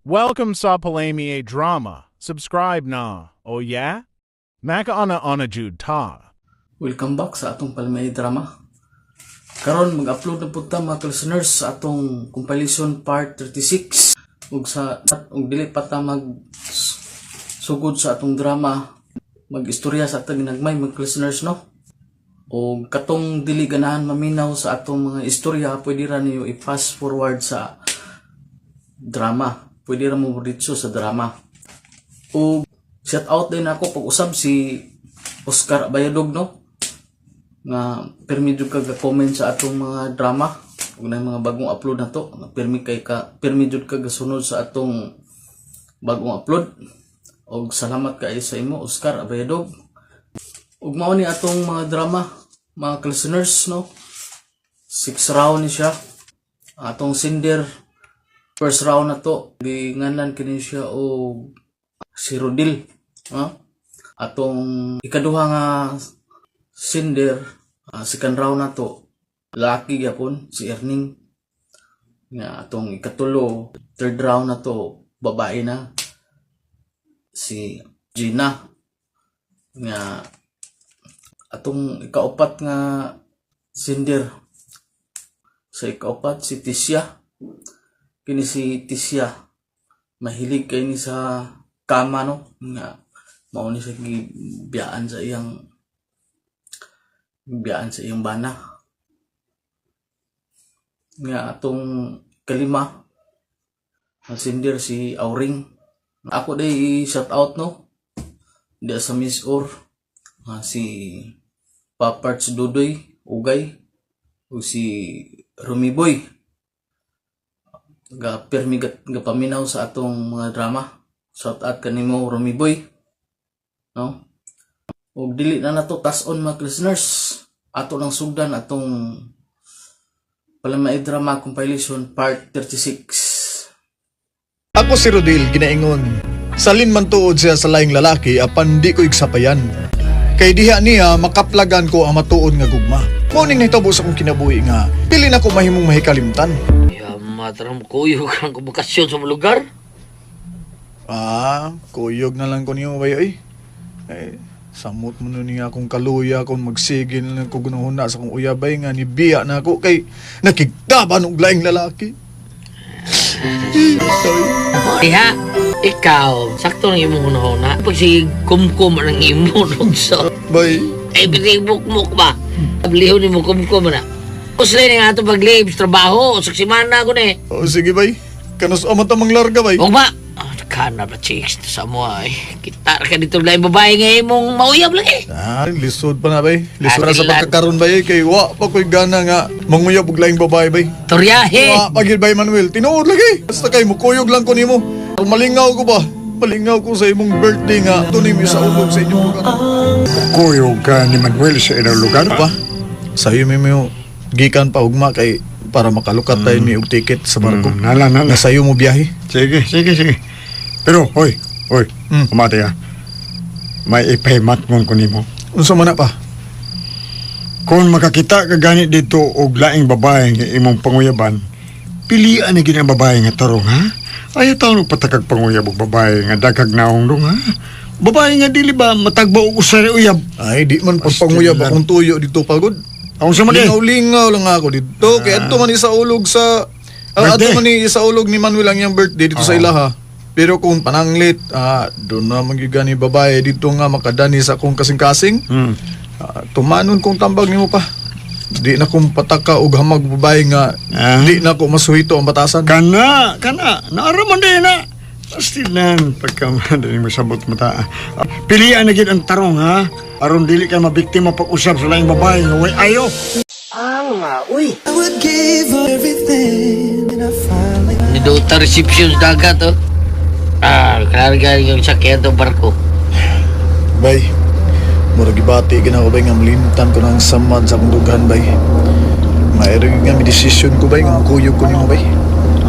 Welcome sa Palami Drama. Subscribe na. Oh yeah? Makaana ana jud ta. Welcome back sa atong Palmay Drama. Karon mag-upload na pud ta, mga listeners, sa atong compilation part 36. Ug dili pa ta mag sugod sa atong drama, mag-istorya sa atong ginagmay, mga listeners, no. Og katong dili ganahan maminaw sa atong mga istorya, pwede ra niyo i-fast forward sa drama. Pwede ra mo diretso sa drama. Og shout out din ako pag-usab si Oscar Abayadog, no, nga pirmi jud ka comment sa atong mga drama ug na mga bagong upload na to, nga pirmi kay ka, pirmi jud ka gasunod sa atong bagong upload. Og salamat kaayo sa imo, Oscar Abayadog. Ug mao ni atong mga drama, mga listeners, no. Six round ni siya atong sender. First round na to, gingalan kini siya og si Rodil, ha? Atong ikaduha nga sender, second round na to, laki gyapon, si Erning. Nga atong ikatulo, third round na to, babae na, si Gina. Nga atong ikaupat nga sender, sa ikaupat, si Tisha. Kini si Tisha mahilig kay ni sa kama, no, nga mao ni siya gibiyaan sa iyang bana. Nga atong kalima ang sender, si Auring. Ako day shout out, no, diya sa Miss Or nga si Paparts Dudoy Ugay o si Rumi Boy, ga pirmi ga paminaw sa atong mga drama. Shout out kanimo, Rumi Boy, no. Ug dili na nato tas-on, mga listeners, ato nang sugdan atong Palamay Drama Compilation Part 36. Ako si Rodil, ginaingon. Salin man tuod siya sa laing lalaki apan di ko igsapayan. Kay diha niya makaplagan ko ang matuod nga gugma. Mao ning nahitabo sa akong kinabuhi nga dili na ko mahimong mahikalimtan. Ya, matram kuyog ang bakasyon sa lugar. Ah, kuyog na lang ko niyo bay oy. Eh, samot mo nun niya akong kaluya kung magsige na lang ko gunahuna sa akong uyabay nga nibiya na ako kay nakigtaban og laing lalaki. Sorry. Diha, ikaw, sakto ng imong hunahuna. Pag si kumkum ng imo nugso. Bay, Eh, binibukmuk ba? Lihon ni mo kumkum na. Usli na nga ito pag-leave sa trabaho. Sa simana ko na eh. Oh, sige bay. Kanus amat ang manglarga bay. Huwag ba? Ah, kana ba chicks sa mo ay. Kita ka dito lang babae nga imong mauyab lagi. Ah, lisod pa na bay. Lisod na sa Atilan. pagkakaroon bay kay wa pa ko'y gana nga manguyab og laing babae bay. Toryahe. Wa pa gyud bay, Manuel. Tinuod lagi. Basta kay mukuyog lang ko nimo. Malingaw ko ba? Malingaw ko sa imong birthday nga tunay mi sa ulog sa inyong lugar. Kuyog ka ni Manuel sa ilang lugar. Pa, sayo mi mo gikan pa ugma kay para makalukat tayo mi og ticket sa barko. Nala, nala. Nga sayo mo biyahe. Sige, sige, sige. Pero, hoy, hoy, umati ka. May ipahimat mo ko nimo. Unsa man na pa? Kung makakita ka gani dito og laing babae nga imong panguyaban, pilian na gid ang babae nga tarong, ha? Ayaw taon og patakag panguyab og babae nga dagkag naong dong, ha? Babae nga dili ba matagba og usa ra uyab? Ay, di man pagpanguyab Astilan. akong tuyo dito pagod. Ang sa man eh. Lingaw-lingaw lang ako dito. Kaya adto man isa ulog sa Birthday. adto man ni isa ulog ni Manuel ang iyang birthday dito sa ilaha. Pero kung pananglit, doon na magyugani babae dito nga makadani sa akong kasing-kasing. Tumanon kong tambag nimo pa. Di na kong pataka og hamag babae nga di na ko masuhito ang batasan. Kana, kana, naaraman din na. Astilan, pagka dali mo sabot mata. Pilian na gid ang tarong, ha? Aron dili ka mabiktima pag-usap sa laing babae nga way ayo. Ni Dota reception sa dagat oh. Ah, karga yung sakyan to barko. Bay, murag gibati gina ko bay nga malimtan ko ng samad sa akong dughan bay. Mayroon nga may desisyon ko bay nga kuyog ko nimo bay.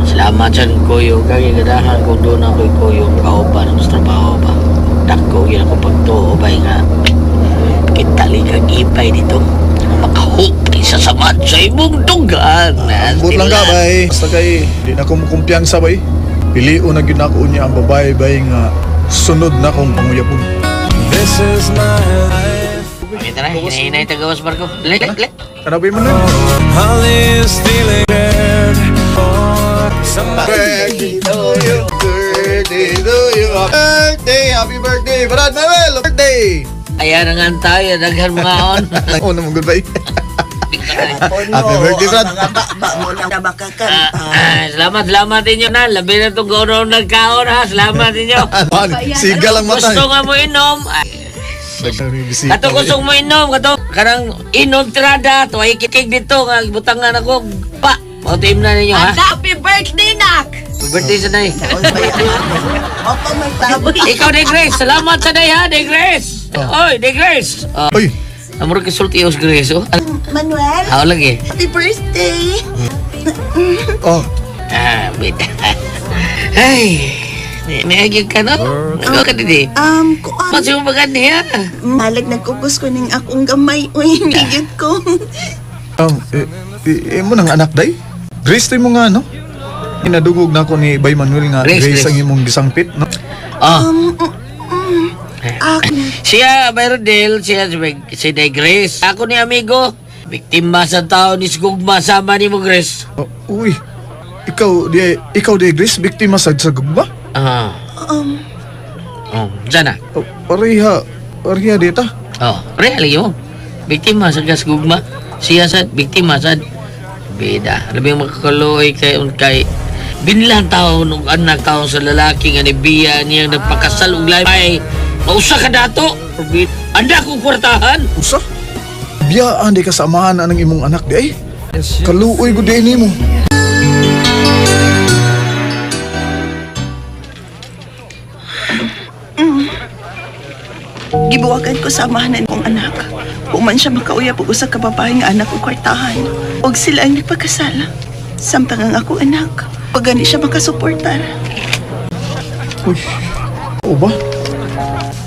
Salamat sa kuyo. Kaya ganahan kung doon ako'y kuyo. Kauban sa trabaho ba. Dako yun ako pagtuo ba nga. Kita kag ipay dito. Makahupay sa samad sa imong dugan. Ambot lang ka bay. Basta kay di na ko mukumpiyansa bay. Pilion na gyud nako niya ang babae bay nga sunod na kong panguyabon. Okay, tara, hinahinay tagawas barko. Dali, dali, dali. Ano ba Manuel? Birthday to you, birthday to you, birthday, happy birthday, Brad Manuel, birthday! Ayan na nga tayo, daghan mga on. Oh, naman goodbye. Happy birthday, Brad. Mga bakba mo lang na makakanta. Ah, salamat, salamat inyo na. Labi na itong gawin nagkaon ha. Salamat inyo. Ano, siga lang mata. Gusto nga mo inom. Ay, kato gusto mo inom. Kato, karang inom tirada. To ay kikig dito. Nga butangan ako. Pa. Pautim na ninyo ha. Happy birthday, nak! Happy birthday sa day. Opo, may baboy. Ikaw, Day Grace. Salamat sa day ha, Day Grace. Oy, Day Grace. Oh, Uy, amor kay sulti os Grace. Oh. Manuel, How lagi? happy birthday! oh, Ah, bida. Ay, may agyo ka no? Ano ka didi? Kuan, Mas yung bagan niya. malag nagkukus ko ning akong gamay. Uy, nigit ko. mo nang anak day? Grace tayo mo nga, no? Inadugog na ako ni Bay Manuel nga Grace, Grace, Grace. ang imong gisangpit, no? Oh. Ako, Siya, Rodel, siya si Day Grace. Ako ni amigo, biktima sa tao ni Sgugma sama ni mo Grace. Oh, uy, ikaw di Grace, biktima sa gugma? Ah. Oh, dyan na. Oh, pareha dita. Oh, real lagi mo. Biktima sa gas gugma. Siya sa biktima sa bida. Labing makakaloy kay kay binlan taon og anak taon sa lalaki nga ni Bia niya nagpakasal og lahi ay mausa ka dato. Anda kong kwartahan. Usa? Biyaan di ka samahan anang imong anak di ay. Kaluoy gud di nimo. Gibuwagan ko sa amahanan kong anak. Human siya makauyab og usa ka babae nga anak og kwartahan. Og sila ang nagpakasal. Samtang ang ako anak, pagani siya makasuportar. Uy, o ba?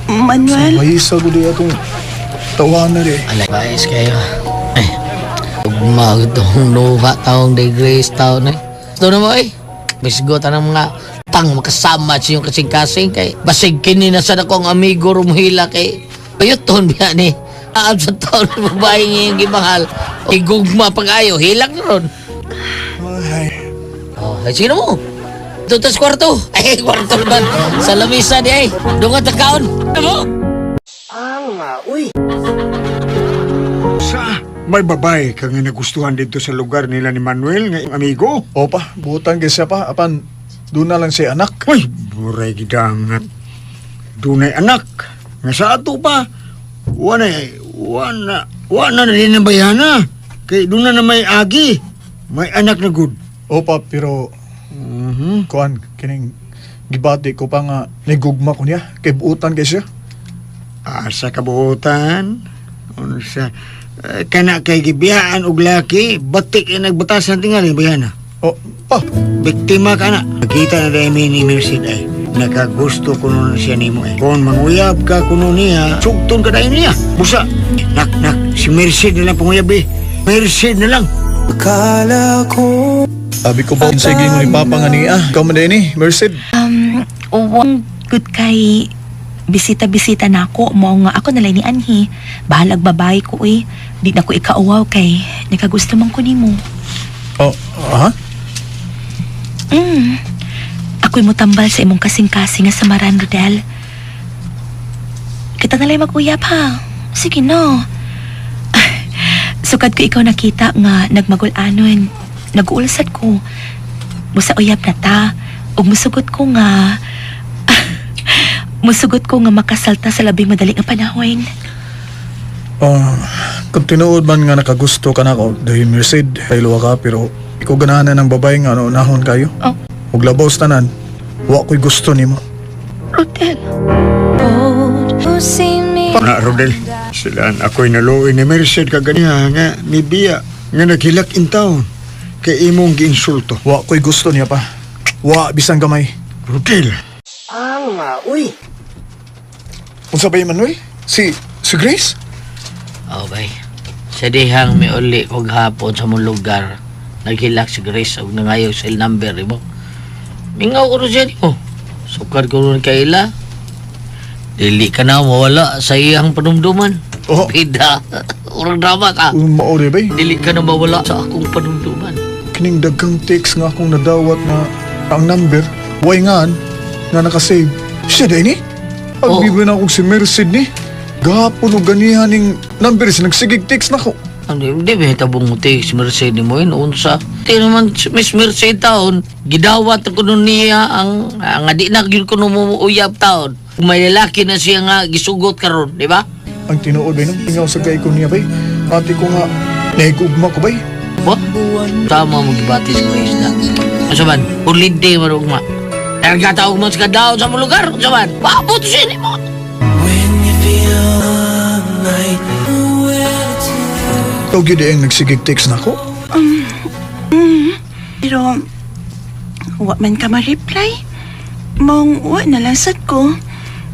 Manuel, May isa gud di atong tawanan di. Alay, bais kayo. Ay, ugma itong luha taong Day Grace taon eh. Ito na mo eh. Misgo tanang mga tang makasama sa iyong kasing-kasing kay basig kini na sad ako ang amigo rumhila kay payuton biya ni. Aab sa taon ng babae ngayong gimahal. Igugma pag-ayo, hilak na ron. Ay, Oh, ay, sino mo? Ito tas kwarto. Ay, kwarto naman. Sa lamisa di ay. Doon ka takaon. Ano mo? Sa may babae ka nga nagustuhan dito sa lugar nila ni Manuel nga iyong amigo. o pa, butan kay siya pa apan doon na lang siya anak. Uy, buray gidangat. Dunay anak. Nga sa ato pa. Wana, wana, wana na din ang bayana. Kay doon na na may agi. May anak na good. Opa, pero kuan kining gibati ko pa nga nigugma ko niya kay buutan kay siya. Asa kabuotan. Unsa eh, kana kay gibiyaan og laki, batik ang nagbatasan tingali bayana. Oh, pa, Biktima ka na. Nakita na dahil ni Merced ay nakagusto kuno na siya nimo eh. Kung manguyab ka kuno niya, sugton ka dahil niya. Busa, nak, nak, si Merced na lang panguyab eh. Merced na lang. sabi ko ba sige ni Papa nga niya. Ikaw man din eh, Merced. Uwang good kay bisita-bisita na ako mo nga ako nalay ni Anhi. Bahalag babae ko eh. Di na ko ikauwaw kay nakagusto man ko nimo. Oh, ha? Ako'y mutambal sa imong kasing-kasing nga samaran, Rodel. Kita nalay mag-uyap ha. Sige no. Sukad ko ikaw nakita nga nagmagulanon. Nag-uulsad ko. Musa uyab na ta. Ug musugot ko nga musugot ko nga makasalta sa labing madali nga panahon. Oh, kung tinuod man nga nakagusto ka na ako, dahil Merced, ay luwa ka, pero ikaw ganahan na ng babae nga ano, nahon kayo. Oh. Ug labaw sa tanan, wa ko'y gusto nimo. Rodel. Na, Rodel, sila ako'y naluoy ni Merced kaganiha nga ni Bia nga naghilak in town kay imong giinsulto. Wa ko'y gusto niya pa. Wa bisan gamay. Rodel, Unsa ba Manuel? Si Grace? Oh, bay. Sa dihang may uli kog hapon sa mong lugar, naghilak si Grace og nangayo cell number mo. Mingaw ko rin siya nimo. Sukar ko rin kaila. Dili ka na mawala sa iyang panumduman. Oh. Bida. Urang drama ka. Maori bay. Dili ka na mawala sa akong panumduman. Kining daghang text nga akong nadawat na ang number, way ngaan, nga nakasave. Siya day ni? Oh. Pagbibi na akong si Merced ni. Gahapon og ganihan ning number siya nagsigig text nako. Ano, hindi ba hitabong mo si Merced ni mo yun, unsa. Di naman, si Miss Merced taon, gidawat ko nun niya ang, ang di na gyud ko nung uyab taon. May lalaki na siya nga gisugot karon, di ba? Ang tinuod bay no, ingaw sa gay ko niya bay. Ate ko nga nahigugma ko bay. Ba? Tama mo gibati sa mga isda. Unsa man, holiday man ugma. Erga taog mo sa kadaon sa mga lugar, unsa man, paabot siya ni mo. Ikaw gyud ang nagsigig text nako. Pero, wa man ka ma-reply. Mong wa na lang sad ko.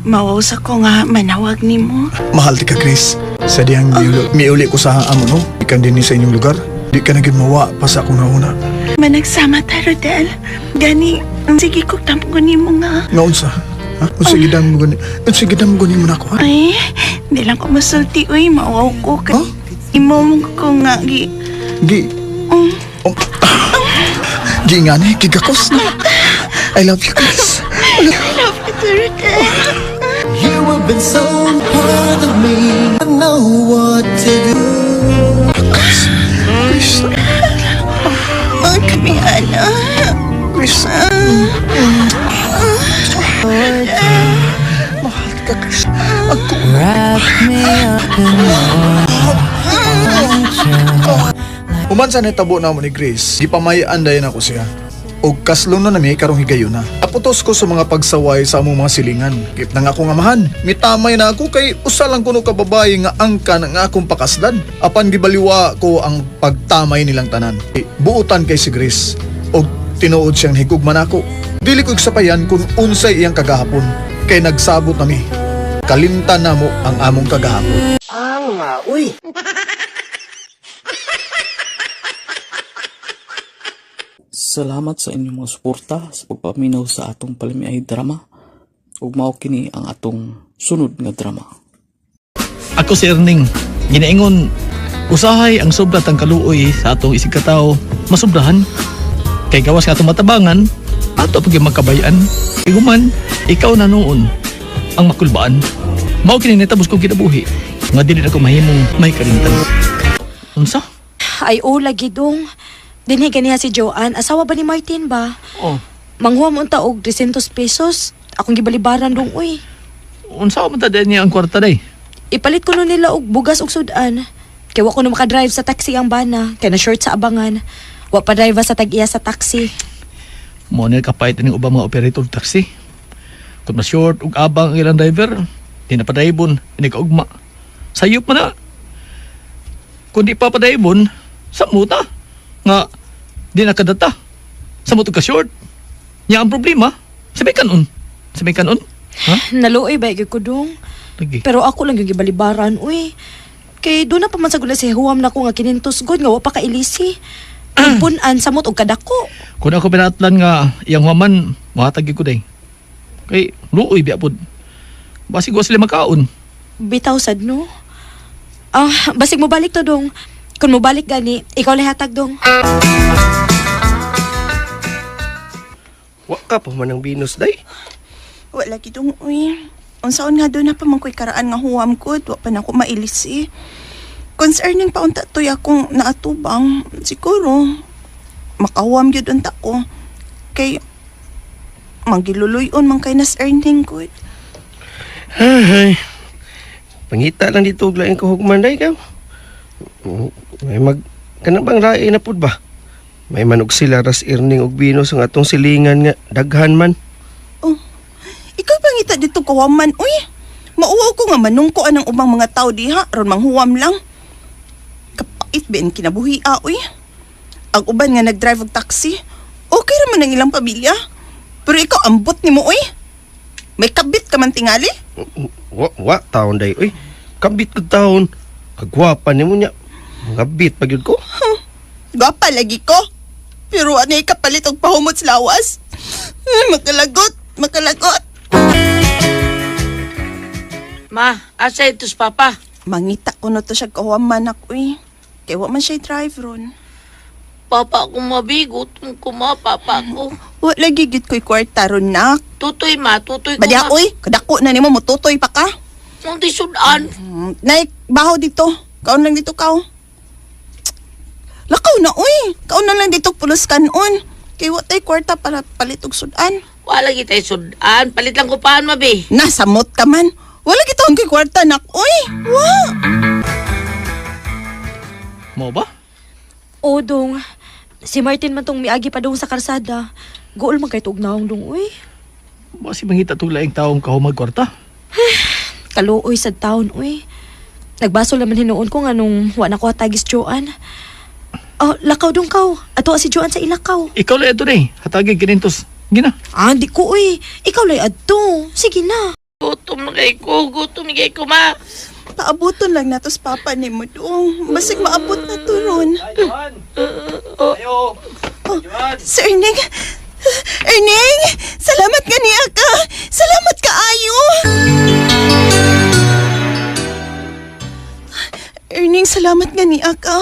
Mawaw sa ko nga manawag nimo. Mahal ti ka, Chris. Sa diyang miuli, miuli ko sa amo no. Ikan din ni sa inyong lugar. Di ka na gyud mawa pa sa akong nauna. Managsama ta, Rodel. Gani, sige ko tampo nimo nga. Nga unsa? Ha? Unsa gidam mo gani? Unsa gidam mo gani mo nako ha? Ay, di lang ko masulti, uy. Mawaw ko. Kay, Huh? Imo mo ko nga gi. Gi. Oh. Gi nga ni, gigakos na. I love you, Chris. I love you too, Rodel. You have been so part of me. I know what to do. Chris, Mga kami, ana. Chris. Mahal ka, Chris. Ako. Wrap me up in Human sa nitabo na mo ni Grace, gipamayan dayon ako siya. Og kaslon na nami karong higayuna. Aputos ko sa mga pagsaway sa among mga silingan. Kip na nga akong amahan. Mitamay na ako kay usa lang kuno ka babae nga angkan ang akong pakaslan. Apan gibaliwa ko ang pagtamay nilang tanan. E, buotan kay si Grace. Og tinuod siyang higugma nako. Dili ko igsapayan kung unsay iyang kagahapon. Kay nagsabot nami. Kalimtan namo ang among kagahapon. Salamat sa inyong mga suporta sa pagpaminaw sa atong palamiay drama. Ug mao kini ang atong sunod nga drama. Ako si Erning. Ginaingon, usahay ang sobra tang kaluoy sa atong isig katao, masubrahan. Kay gawas nga atong matabangan, ato pag magkabayan. Kay human, ikaw na noon ang makulbaan. Mao kini nitabos kong kinabuhi, nga dili na ko mahimong may kalimtan. Unsa? Ay, oh, lagi dong. Dinhi ganiha si Joanne. Asawa ba ni Martin ba? Oh, Manghuam unta og 300 pesos. Akong gibalibaran dong, uy. unsa man ta niya ang kwarta day? Ipalit ko nun nila og bugas og sudan. Kay wa ko na makadrive sa taxi ang bana. Kay na short sa abangan. Wa pa drive sa tag-iya sa taxi. Mo na kapait ning ubang mga operator taxi. Kung ma-short og abang ang ilang driver, di na padaybon, ini kaugma. Sayop man na. Kung di pa padaybon, sa muta. Nga, di na kadata. Sa muto ka short. Nya ang problema, sabay kanon. Sabay kanon. Ha? Naluoy ba gyud ko dong? Lagi. Pero ako lang yung gibalibaran, uy. Kay doon na pa man sa gula si Huam na ko nga kinintos god nga wa pa kailisi. Punan samot og kadako. Kung ako pinatlan nga iyang huwaman, mahatag gyud ko day. Kay luoy biya pod. Basig wa sila makaon. Bitaw sad no. Ah, basig mo balik to dong. Kung mo balik gani, ikaw lay hatag dong. Wa ka pa man ang Venus day. Wa lagi dong, uy. Unsaon nga doon na pa man ko'y karaan nga huwam ko, wa pa na ko mailis eh. Concerning pa unta to'y akong naatubang, siguro, makahuam gyud unta ko. Kay, manggiluluyon man kay nas earning ko. Ay, pangita lang dito og laing kahugman day kaw. May mag kanang bang rae na pud ba? May manog sila ras earning og Venus ang atong silingan nga daghan man. Oh, ikaw pangita dito kawaman, uy. Mauwaw ko nga manungko anang ubang mga tao diha, ron manghuwam lang. Kapait ba ang kinabuhi, ah, uy. Ang uban nga nag-drive og taxi, okay ra man ang ilang pamilya. Pero ikaw ambot nimo, uy. May kabit ka man tingali. Wa wa taon day uy. Kabit ko taon. Kagwapa nimo nya. Ngabit pa gyud ko. Gwapa lagi ko. Pero anay kapalit og pahumot sa lawas. Makalagot, makalagot. Ma, asa ito sa papa? Mangita ko no to siya kahuwaman ako eh. Kay wa man siya drive ron. Papa ko mabi, gutom ko ma, papa ko. Wa lagi gid ko'y kwarta ron nak. Tutoy ma, tutoy ko Badya ma. oy, kadako na nimo motutoy pa ka. Ang di sudan. Nay, baho dito. Kaon lang dito kaw. Lakaw na oy. Kaon na lang dito pulos kanon. Kay wa tay kwarta para palit og sudan. Wala kita sudan. Palit lang ko paan mabi. Nasamot ka man. Wala gitaon ko'y kwarta nak oy. Wa. Mo ba? O dong, si Martin man tong miagi pa dong sa karsada. Gool man kay tuog naong dong uy. Ba si mangita tong laing taong kahumag kwarta? Kaluoy sa taon uy. Nagbasol naman hinuon ko nga nung wa na ko hatagis Joan. Oh, lakaw dong kaw. Ato si Joan sa ilakaw. Ikaw lang ito na eh. Hatagig kinintos. Gina. Ah, di ko uy. Ikaw lay adto. Sige na. Gutom na kay ko, gutom na kay ko ma. Paabuton lang nato sa papa nimo dong. Basig maabot na to ron. Ayo. Oh, Sir Erning. Erning, salamat ka niya ka. Salamat ka ayo. Erning, salamat nga niya ka.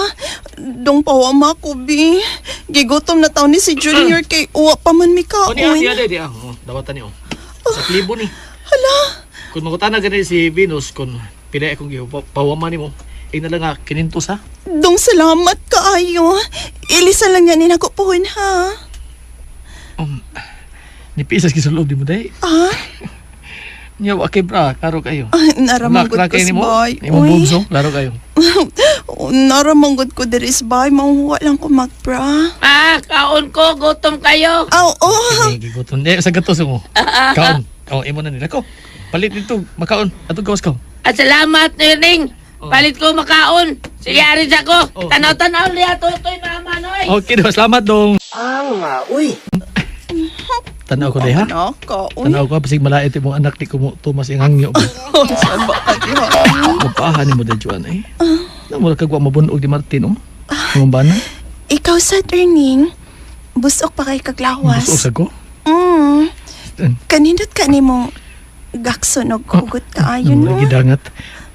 Dong pawama ko, bi. Gigutom na taon ni si Junior kay uwa pa man mi O niya, kaon. siya di, ah. Oh, dawatan niyo. Sa klibo ni. Hala, Kung makutana gani si Venus, kung pila akong gipawaman nimo, ay na lang nga kinintos ha. dong salamat ka ayo. Ilisa lang yan ni ako pohon ha. Nipisas gisulod di mo day. Ah, Nya wa kay bra, klaro kayo. ah naramanggod Lak- ko laki sa nimo. bay. Imong Uy. boobs, oh, klaro kayo. Naramanggod ko diri sa bay. Mauhuwa lang ko magbra. Ma, kaon ko, gutom kayo. Aw, oh. Sige, gigutom. Eh, sa gatos mo. Kaon. Kaon imo na nila ko. Palit dito, makaon. Atong gawas ka. At salamat, Nering. Palit ko makaon. Sige, aris ako. Oh. Tanaw-tanaw niya, tutoy mama, noy. Okay, do, salamat dong. Uy! Tanaw ko day ha. Nako, uy. Tanaw ko basig malait imong anak di ko mo tumas ing hangyo. Saan ba ka diha? Mapahan nimo day Juan eh. Na mura kag wa mabunog di Martin oh. Imong bana. Ikaw sa turning, busok pa kay kaglawas. Busog sa ko. Kanindot ka ni mong gakson og hugot ka ayon Mura no? gidangat.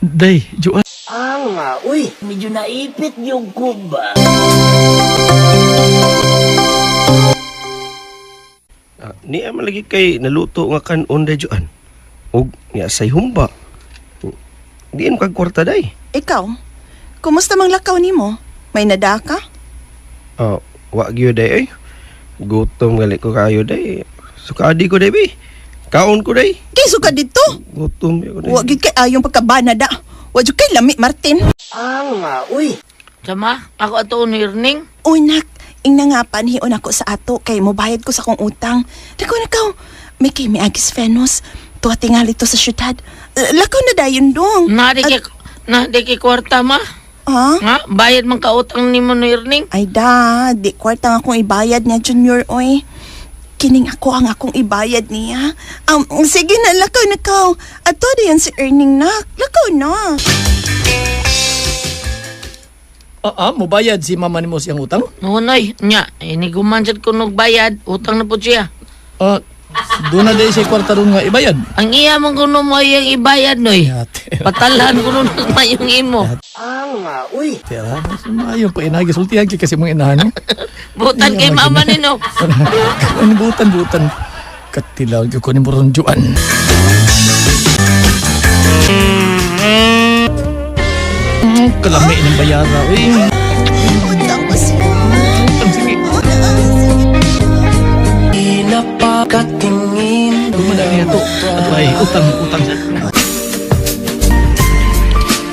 Day, Juan. Uy! Medyo naipit yung kuba. Ah, niya man lagi kay naluto nga kanon day Joan. Og niya say humba. Diin kag kwarta day. Ikaw, kumusta mang lakaw nimo? May nada ka? Ah, wa gyud day ay. Gutom gali ko kayo day. Sukadi ko day bi. Kaon ko day. Kay suka dito. Gutom ko day. Wa gyud kay ayong pagkabana da. Wa jud kay lami Martin. Sama, ako ato ni Erning. Uy nak, ingna nga panhion ako sa ato kay mobayad ko sa akong utang. Dako na kaw. May kay miagis Venus. Tuwa tingali to sa syudad. Eh, Lakaw na dayon dong. Na, di kay, na, di kay kwarta, ma. Ha? Nga, bayad man ka utang ni mo ni Erning. Ay da, di kwarta nga akong ibayad niya, Junior, oy. Kining ako ang akong ibayad niya. Sige na, lakaw na kaw. Ato na yan si Erning na. Lakaw na. Ah, ah, mobayad si mama nimo siyang utang? Noy, nya, iniguman sad ko bayad, utang na po siya. Ah, doon na day siya kwarta ron nga ibayad. Ang iya man kuno mo iyang ibayad, noy. Ate, Patalhan ko nun mayong imo. tira, mas maayo pa inagi sultihan kay kasi mga inahan. no? Butan kay mama nino. Ano butan butan. Katilaw gyud ko ni Moron Juan. Kalami ng bayara. Uy, Utang ko siya. utang sige. Napakatingin Dumala niya to. Ato ay utang utang sa.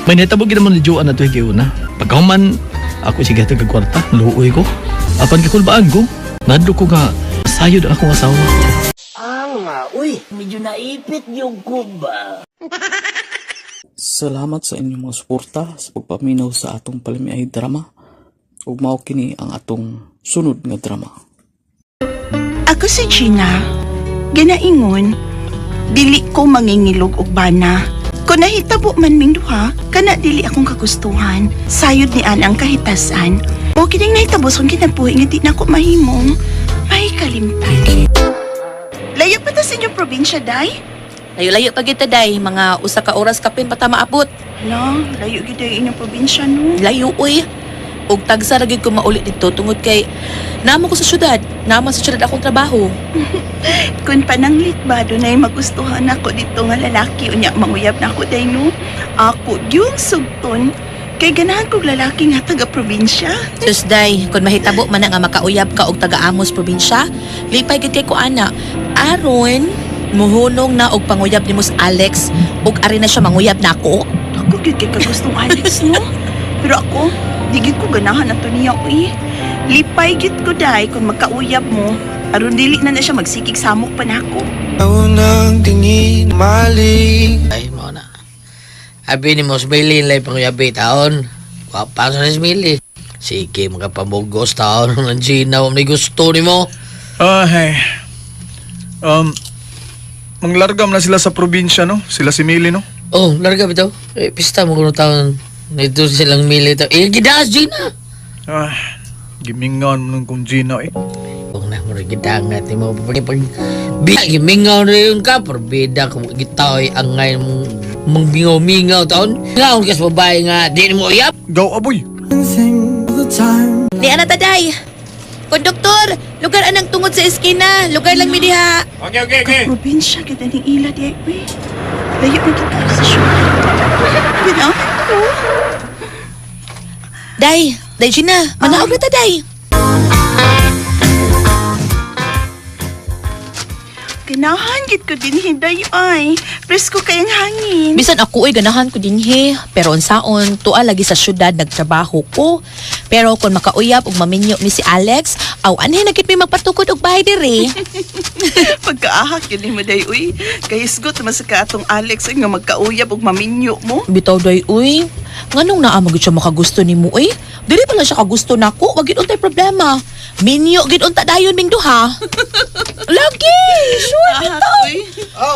May netabo gid naman ni Joan na to una. Pagkahuman ako sige tag kwarta, luoy ko. Apan gikulbaan ko. Nadlo ko nga sayod ang akong asawa. Uy! Medyo naipit yung kuba. Salamat sa inyong mga suporta sa pagpaminaw sa atong palamiay drama. Ug mao kini ang atong sunod nga drama. Ako si Gina. Ginaingon, dili ko mangingilog og bana. Kung nahitabo man ming duha, kana dili akong kagustuhan. Sayod ni Ana ang kahitasan. O kining nahitabo sa akong kinabuhi nga di na ako mahimong may kalimtan. Layo pa ta sa inyong probinsya, day? Layo-layo pa gyud ta day, mga usa ka oras kapin pa ta maabot. Hala, layo gyud ay inyong probinsya, no? Layo uy. Og tagsa ra gyud ko mauli didto tungod kay namo ko sa syudad, namo sa syudad akong trabaho. Kung pananglit ba, dunay magustuhan ako dito nga lalaki. Unya, manguyab na ako, day, no? Ako, yung sugton. Kay ganahan kog lalaki nga taga-probinsya. Sus day, kung mahitabo man na nga makauyab ka og taga-Amos probinsya, lipay gid kay ko ana. Aron, muhunong na og panguyab ni Mus Alex ug ari na siya manguyab nako. Ako, gyud kay kagustong Alex, no? Pero ako, di gyud ko ganahan ato niya, uy. Lipay gyud ko, day, kung magkauyab mo. Aron dili na na siya magsikig samok pa nako. Unang tingin mali. Ay, mao na. Abi ni mo, Smiley, lay panguyabi taon. Wapa sa ni Smiley. Sige, makapamugos taon ng Gina, may gusto ni mo. Ay. Um, manglargam na sila sa probinsya, no? Sila si Mili, no? Oh, larga bitaw. Eh, pista mo kuno taon. Nito silang Mili to. Eh, gidaas, Gina! Ah, gimingan mo nung kong Gina, eh. Kung na, mura gidangat ni mo. Pag pag bida, gimingaw na yun ka. Pero kung gitaw ay angay mong mong mingaw-mingaw taon. Ngaon kas babae nga, di mo uyap. Gaw aboy. Ni ana ta day. Konduktor, lugar anang tungod sa eskina, lugar lang mi diha. Okay, okay, okay. Probinsya gyud aning ila di ay, uy. Layo na gyud kayo sa syudad. Ganahan ko. Day, day Gina, manaog na ta day. Ganahan gid ko din hinday ay. Presko kay ang hangin. Bisan ako ay ganahan ko dinhi, pero unsaon tuwa lagi sa syudad nagtrabaho ko. Pero kung makauyab og maminyo mi si Alex, aw anhi na gid mi magpatukod og bahay diri. Pagkaahak yun ni mo day uy. Kay hisgot naman sa katong Alex ay nga magkauyab og maminyo mo. Bitaw day uy, nganong naa magid siya makagusto nimo uy? Dili pala siya kagusto nako, wag gid untay problema. Minyo gid unta dayon ming duha. Lagi, sure Ahak bitaw. uy.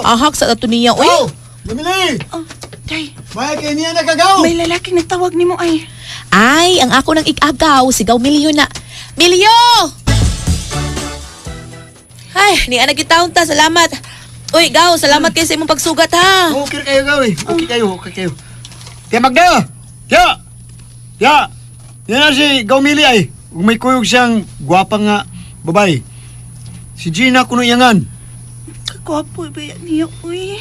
Ahak sa ato niya uy. Oh! Mamili! Oh, day. May kay niya nakagaw! May lalaking nagtawag nimo ay. Ay, ang ako nang igagaw, sigaw milyo na. Milyo! Ay, ni ana gitawon ta, salamat. Uy, gaw, salamat kay sa imong pagsugat ha. Okay kayo gaw eh. Okay kayo, okay kayo. Tiya Magda! Tiya! Tiya! Yan na si Gaw Mili ay. Ug may kuyog siyang gwapa nga babae. Si Gina kuno iyangan. Kagwapo ba yan niya uy.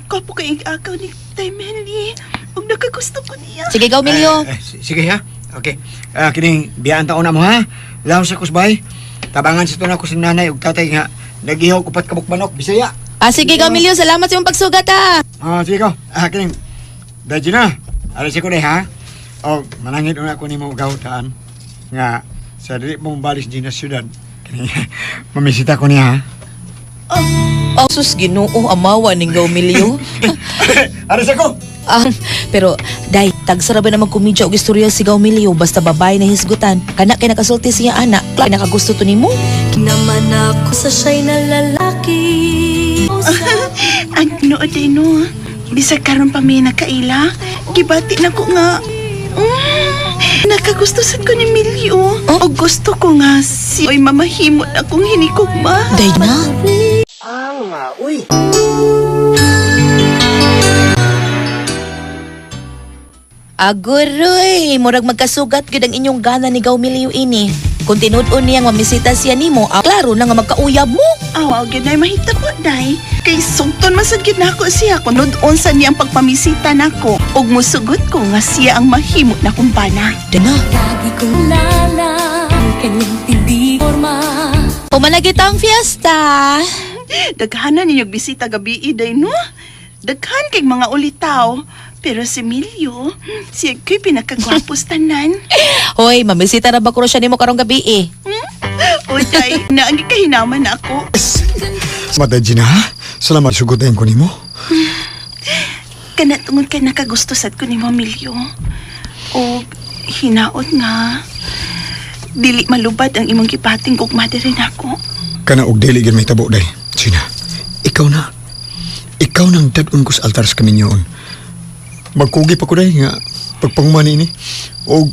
Gwapo kay igagaw ni Tay Meli. Ug nakagusto ko niya. Sige, gaw milyo. Eh, sige ha. Okay. Ah, kining biyaan taon na mo ha. Laos sa kusbay. Tabangan sa tunay ko sa nanay ug tatay nga nagihaw upat kabuk manok Bisaya. Ah, sige, gaw milyo, salamat sa imong pagsugat ha. Ah, sige ko. Ah, kining. Dahil Gina, alis ko na ha. O, manangit una ko nimo gaw taan nga sa dili mo balis Gina syudad. Kini mamisita ko niya ha. Oh, sus Ginoo, amawa ning gaw milyo. Aris ako. Ah, pero day, tagsara ba naman komedya og istorya si Gaw Milyo basta babae na hisgutan. Kana kay nakasulti siya ana, kay nakagusto to nimo. Naman ako sa siya'y na lalaki. Ang tinuod day no. Bisag karon pa may nakaila, gibati na ko nga. Nakagusto sad ko ni Milyo. Oh? O gusto ko nga si oy mamahimot akong hinikugma. Day na. Aguroy, murag magkasugat gyud ang inyong gana ni Gaw Milyo ini. Kung tinud-on niyang mamisita siya nimo, ah, klaro na nga magkauyab mo. Aw, gyud nay mahitabo day. Kay sugton man sad gyud nako siya kun nudon sa niyang pagpamisita nako ug musugot ko nga siya ang mahimot na kumpana. Day na. Lagi kong lala ang kanyang tindi forma. Pumalagi ang fiesta. Daghanan ninyog bisita gabi day no. Daghan kay mga ulitaw. Pero si Milyo, siya ko'y pinakagwapos tanan. Hoy, mamisita na ba ko siya nimo karong gabi eh? O day, naangi kahinaman na ako. Salamat Gina ha. Salamat sugutin ko nimo. Kana tungod kay nakagusto sad ko ni Milyo. O hinaot nga dili malubad ang imong gipating gugma diri nako. Kana og dili gyud may tabo day. Gina, ikaw na. Ikaw nang dad-on ko sa altar sa kaminyoon. Magkugi pa ko day nga pagpanguman ini og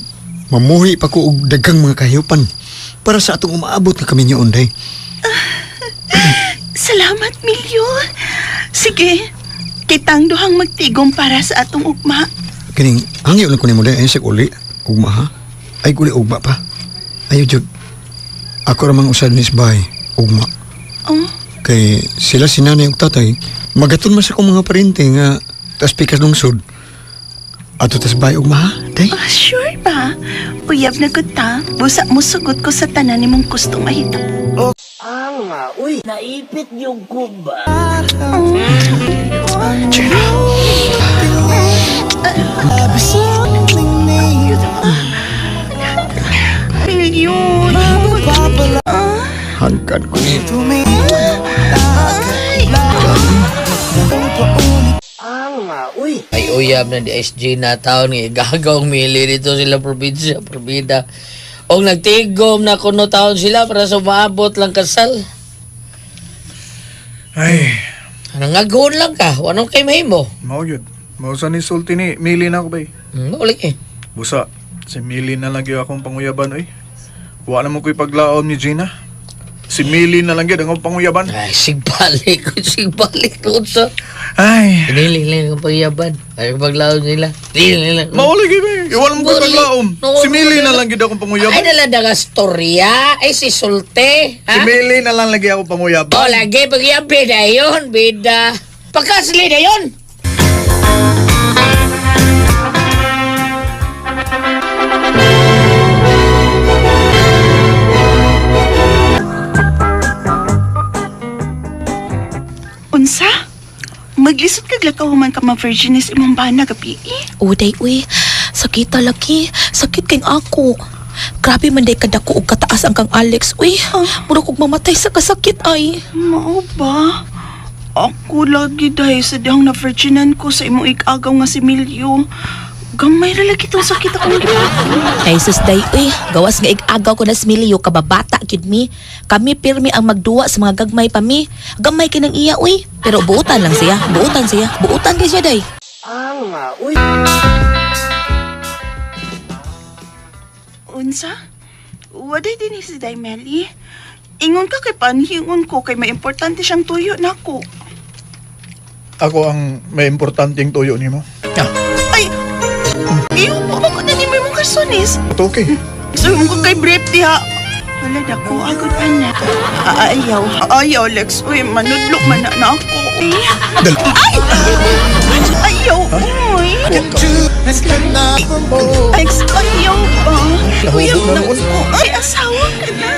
mamuhi pa ko og daghang mga kahiyupan para sa atong umaabot nga kaminyoon day. Sa Salamat, Milyo. Sige, kitang duhang magtigom para sa atong ugma. Kining hangyo lang ko nimo dai ay uli ugma ha. Ay guli ugma pa. Ayo jud. Ako ra mang usad ni bay ugma. Oh, Kay sila si nanay ug tatay magaton man sa akong mga parente nga tas pikas lungsod. Ato tas bay ugma ha. Day. ah, sure ba? Uyab na gud ta. Busa mo sugot ko sa tanan nimong gusto mahita. Uy, naipit yung kumba. Gina. Milyo. Hangkan ko ni. Ay uyab na di SG na taon nga gagawng mili dito sila probinsya, probida. Og nagtigom na kuno taon sila para sa umaabot lang kasal. Ay, Nangagoon lang ka, wanong kay mahimo. mao yun. Mao sa ni sulti ni Mili na ako bay. Uli eh. Busa, si Mili na lang gyud akong panguyaban oy. Wa na mo ko'y paglaom ni Gina. Si Mili na lang gyud ang akong panguyaban. Ay, sigbalik, sigbalik doon sa... Ay, Pinili lang ang pagyaban. Ay, paglaom nila. Pinili lang. mao lagi bay. Iwala mo ko'y Muli. paglaom. No, Si Mili wala. na lang gyud akong Ay, panguyaban. dala na storya. Ay, si Sulte. Si Ha? Mili na lang lagi akong panguyaban. O, lagi pagyabi na yun, bida. Pagkasli na yun. Unsa? Maglisod kag lakaw man ka ma-virginis imong bana gabi. eh. Uday, uy. Sakit laki. Sakit kay ako. Grabe man day kadako og kataas ang kang Alex. Uy, murag kog mamatay sa kasakit ay. Mao ba? Ako lagi dahil sa dihang na-virginan ko sa imong ikagaw nga si Milyo. Gamay ra lagi tong sakit akong gipako. Ay sus day, uy. Gawas nga igagaw ko na si Milio, kababata gyud mi. Kami pirmi ang magduwa sa mga gagmay pa mi. Gamay kay nang iya, uy. Pero buutan lang siya. Buutan siya. Buutan kay siya day. Unsa? Waday din ni si Day Melly. Ingon ka kay panhingon ko kay may importante siyang tuyo nako. Ako ang may importanteng tuyo nimo. Ay! Iyo po ko na ni mo karsonis. Ito okay. So mo ko kay brief diha. Wala dako agad ana. Ayaw. Ayaw Lex. Uy, manudlok man na, na ako. Uy. Dal. Ay! Ayaw, uy. Alex, ayaw ba? Nahubog Uyab na na noon. ko. Ay, asawa ka na.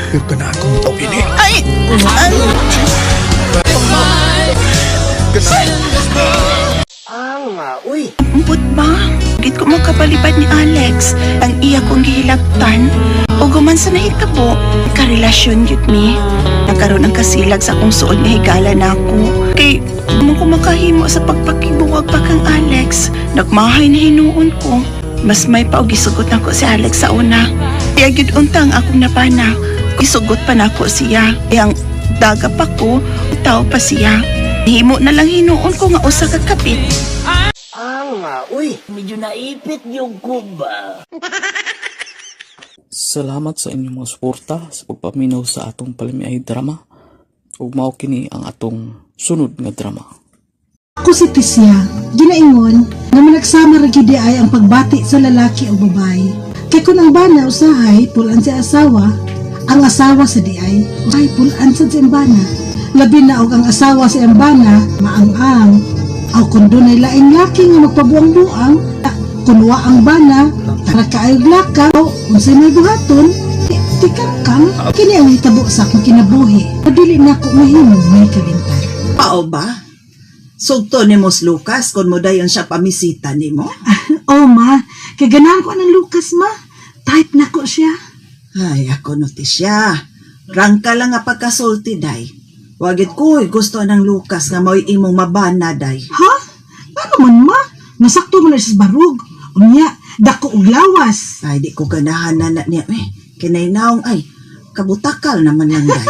Pero ka na akong tawin eh. Ay! Ano? Umpot ba? Git ko makabalibad ni Alex ang iya kong gihilabtan o guman sa nahitabo, karelasyon yun mi. Nagkaroon ang kasilag sa akong suod nga higala na ako. Kay mo ko makahimo sa pagpakibuwag pa kang Alex. Nagmahay na hinuon ko. Mas may pa og gisugot nako si Alex sa una. Kaya gyud unta ang akong napana. Isugot pa nako siya. Yang daga pa ko, tao pa siya. Himo na lang hinuon ko nga usa ka kapit. Uy, medyo naipit yung kumba. Salamat sa inyong mga suporta sa pagpaminaw sa atong palamiay drama. Ug mao kini ang atong sunod nga drama. Ako si Tisya, ginaingon nga managsama ra gyud ay ang pagbati sa lalaki o babae. Kay kun ang bana usahay pulan si asawa, ang asawa sa diay ay pulan sad sa bana. Labi na og ang asawa sa iyang bana maang-ang. Aw kun dunay laing laki nga magpabuang-buang, kun wa ang bana, tara kaayog lakaw, unsay may buhaton, tikangkang, kini ang hitabo sa akong kinabuhi. Dili na ko mahimo may kalintay. Pao ba? Sugto ni Mos Lucas kung mo dayon siya pamisita nimo. Oh ma, kay ganahan ko ng Lucas ma. Type na ko siya. Ay, ako notisya. Rangka lang nga pagkasulti day. Wagit ko gusto ng Lucas nga mo'y imong mabana day. Ha? Ano man ma? Nasakto man na siya sa barug. Unya, dako og lawas. Ay, di ko ganahan na na niya. Eh, kinay naong ay, kabutakal naman lang day.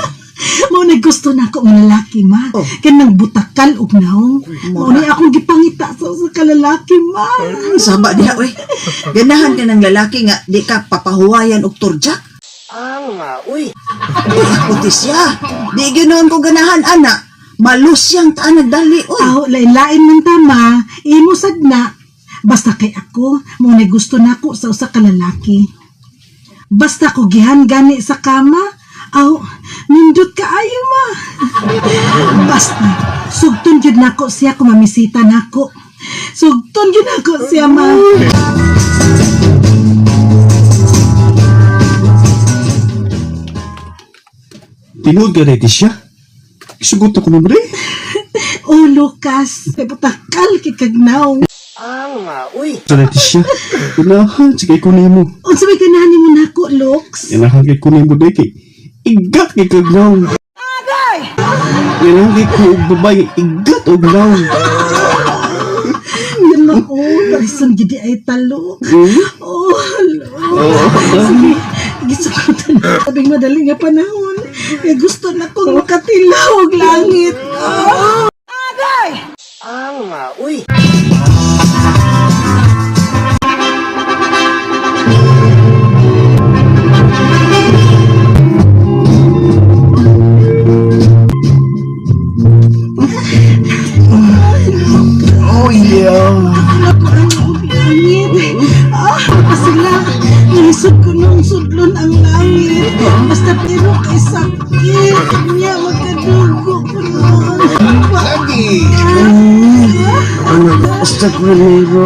Mao na gusto na ako nga lalaki ma. Oh. Kanang butakal og naong. Mao Mura. ni akong gipangita sa kalalaki ma. Saba diha, uy. Ganahan ka ng lalaki nga di ka papahuwayan og turjak. Uy, ako tisya. Di ginoon ko ganahan ana. Malusyang ta nagdali oy. Aw, lain-lain man tama, imo sad na. Basta kay ako, mo na gusto nako sa usa ka lalaki. Basta ko gihan gani sa kama, aw, nindot kaayo ma. Basta, sugton jud nako siya kung mamisita nako. Sugton jud nako siya ma. Tinuod ka na siya. Isugot ako ng bre. Oh, Lucas, kay putakal kay kagnaw. Sa na siya. Inahan, sige ko nimo. Unsa may ganahan nimo nako, Lux? Inahan kay ko nimo day kay. Igat kay kagnaw. Inahan kay ko og babae, igat og naw. Yun na, oh, parison gidi ay talo. Oh, hello. Sige, gusto ko na. Sabing madali nga panahon. Eh, gusto na kong makatilaw og langit. Oh. Oh yeah. Og langit. Ah, pa sila. Naisod ko nung sudlon ang langit. Basta pero kay sakit. Niya, magkadugo ko noon. Lagi. Ano, basta ko nimo.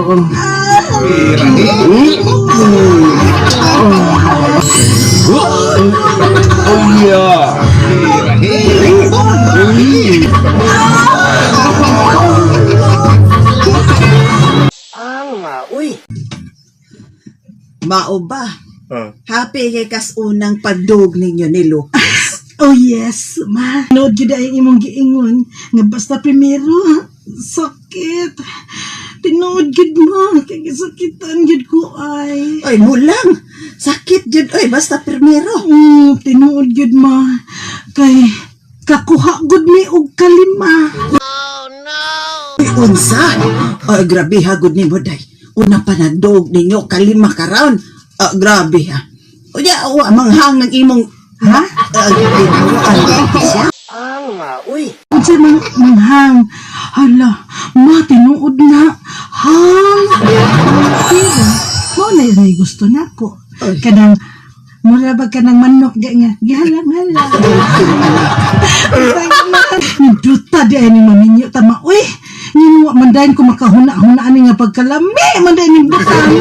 Oh yeah. Mao ba? Happy kay kas unang pagdug ninyo ni Lucas. Oh yes, ma. Nood gyud ay imong giingon nga basta primero sakit. Tinuod gyud mo kay gisakitan gyud ko ay. Oy, mulang. Sakit jud oy basta primero. Tinuod gyud ma. Kay kakuha gud mi og kalima. Uy, unsa? Ay, grabe ha gud nimo day. Una pa nagdug ninyo kalima ka round. Ah, grabe ha. Unya, wa manghang ng imong Ha? Siya. Unsa man manghang? Hala, ma tinuod na. Hang. Pero mao na yun ay gusto nako. Kanang mura ba kanang manok ga nga gihalang-halang. Nindota di ay ni maminyo tama. Uy, ninuwa man dahin ko makahuna-huna ani nga pagkalami man dahin ning butang.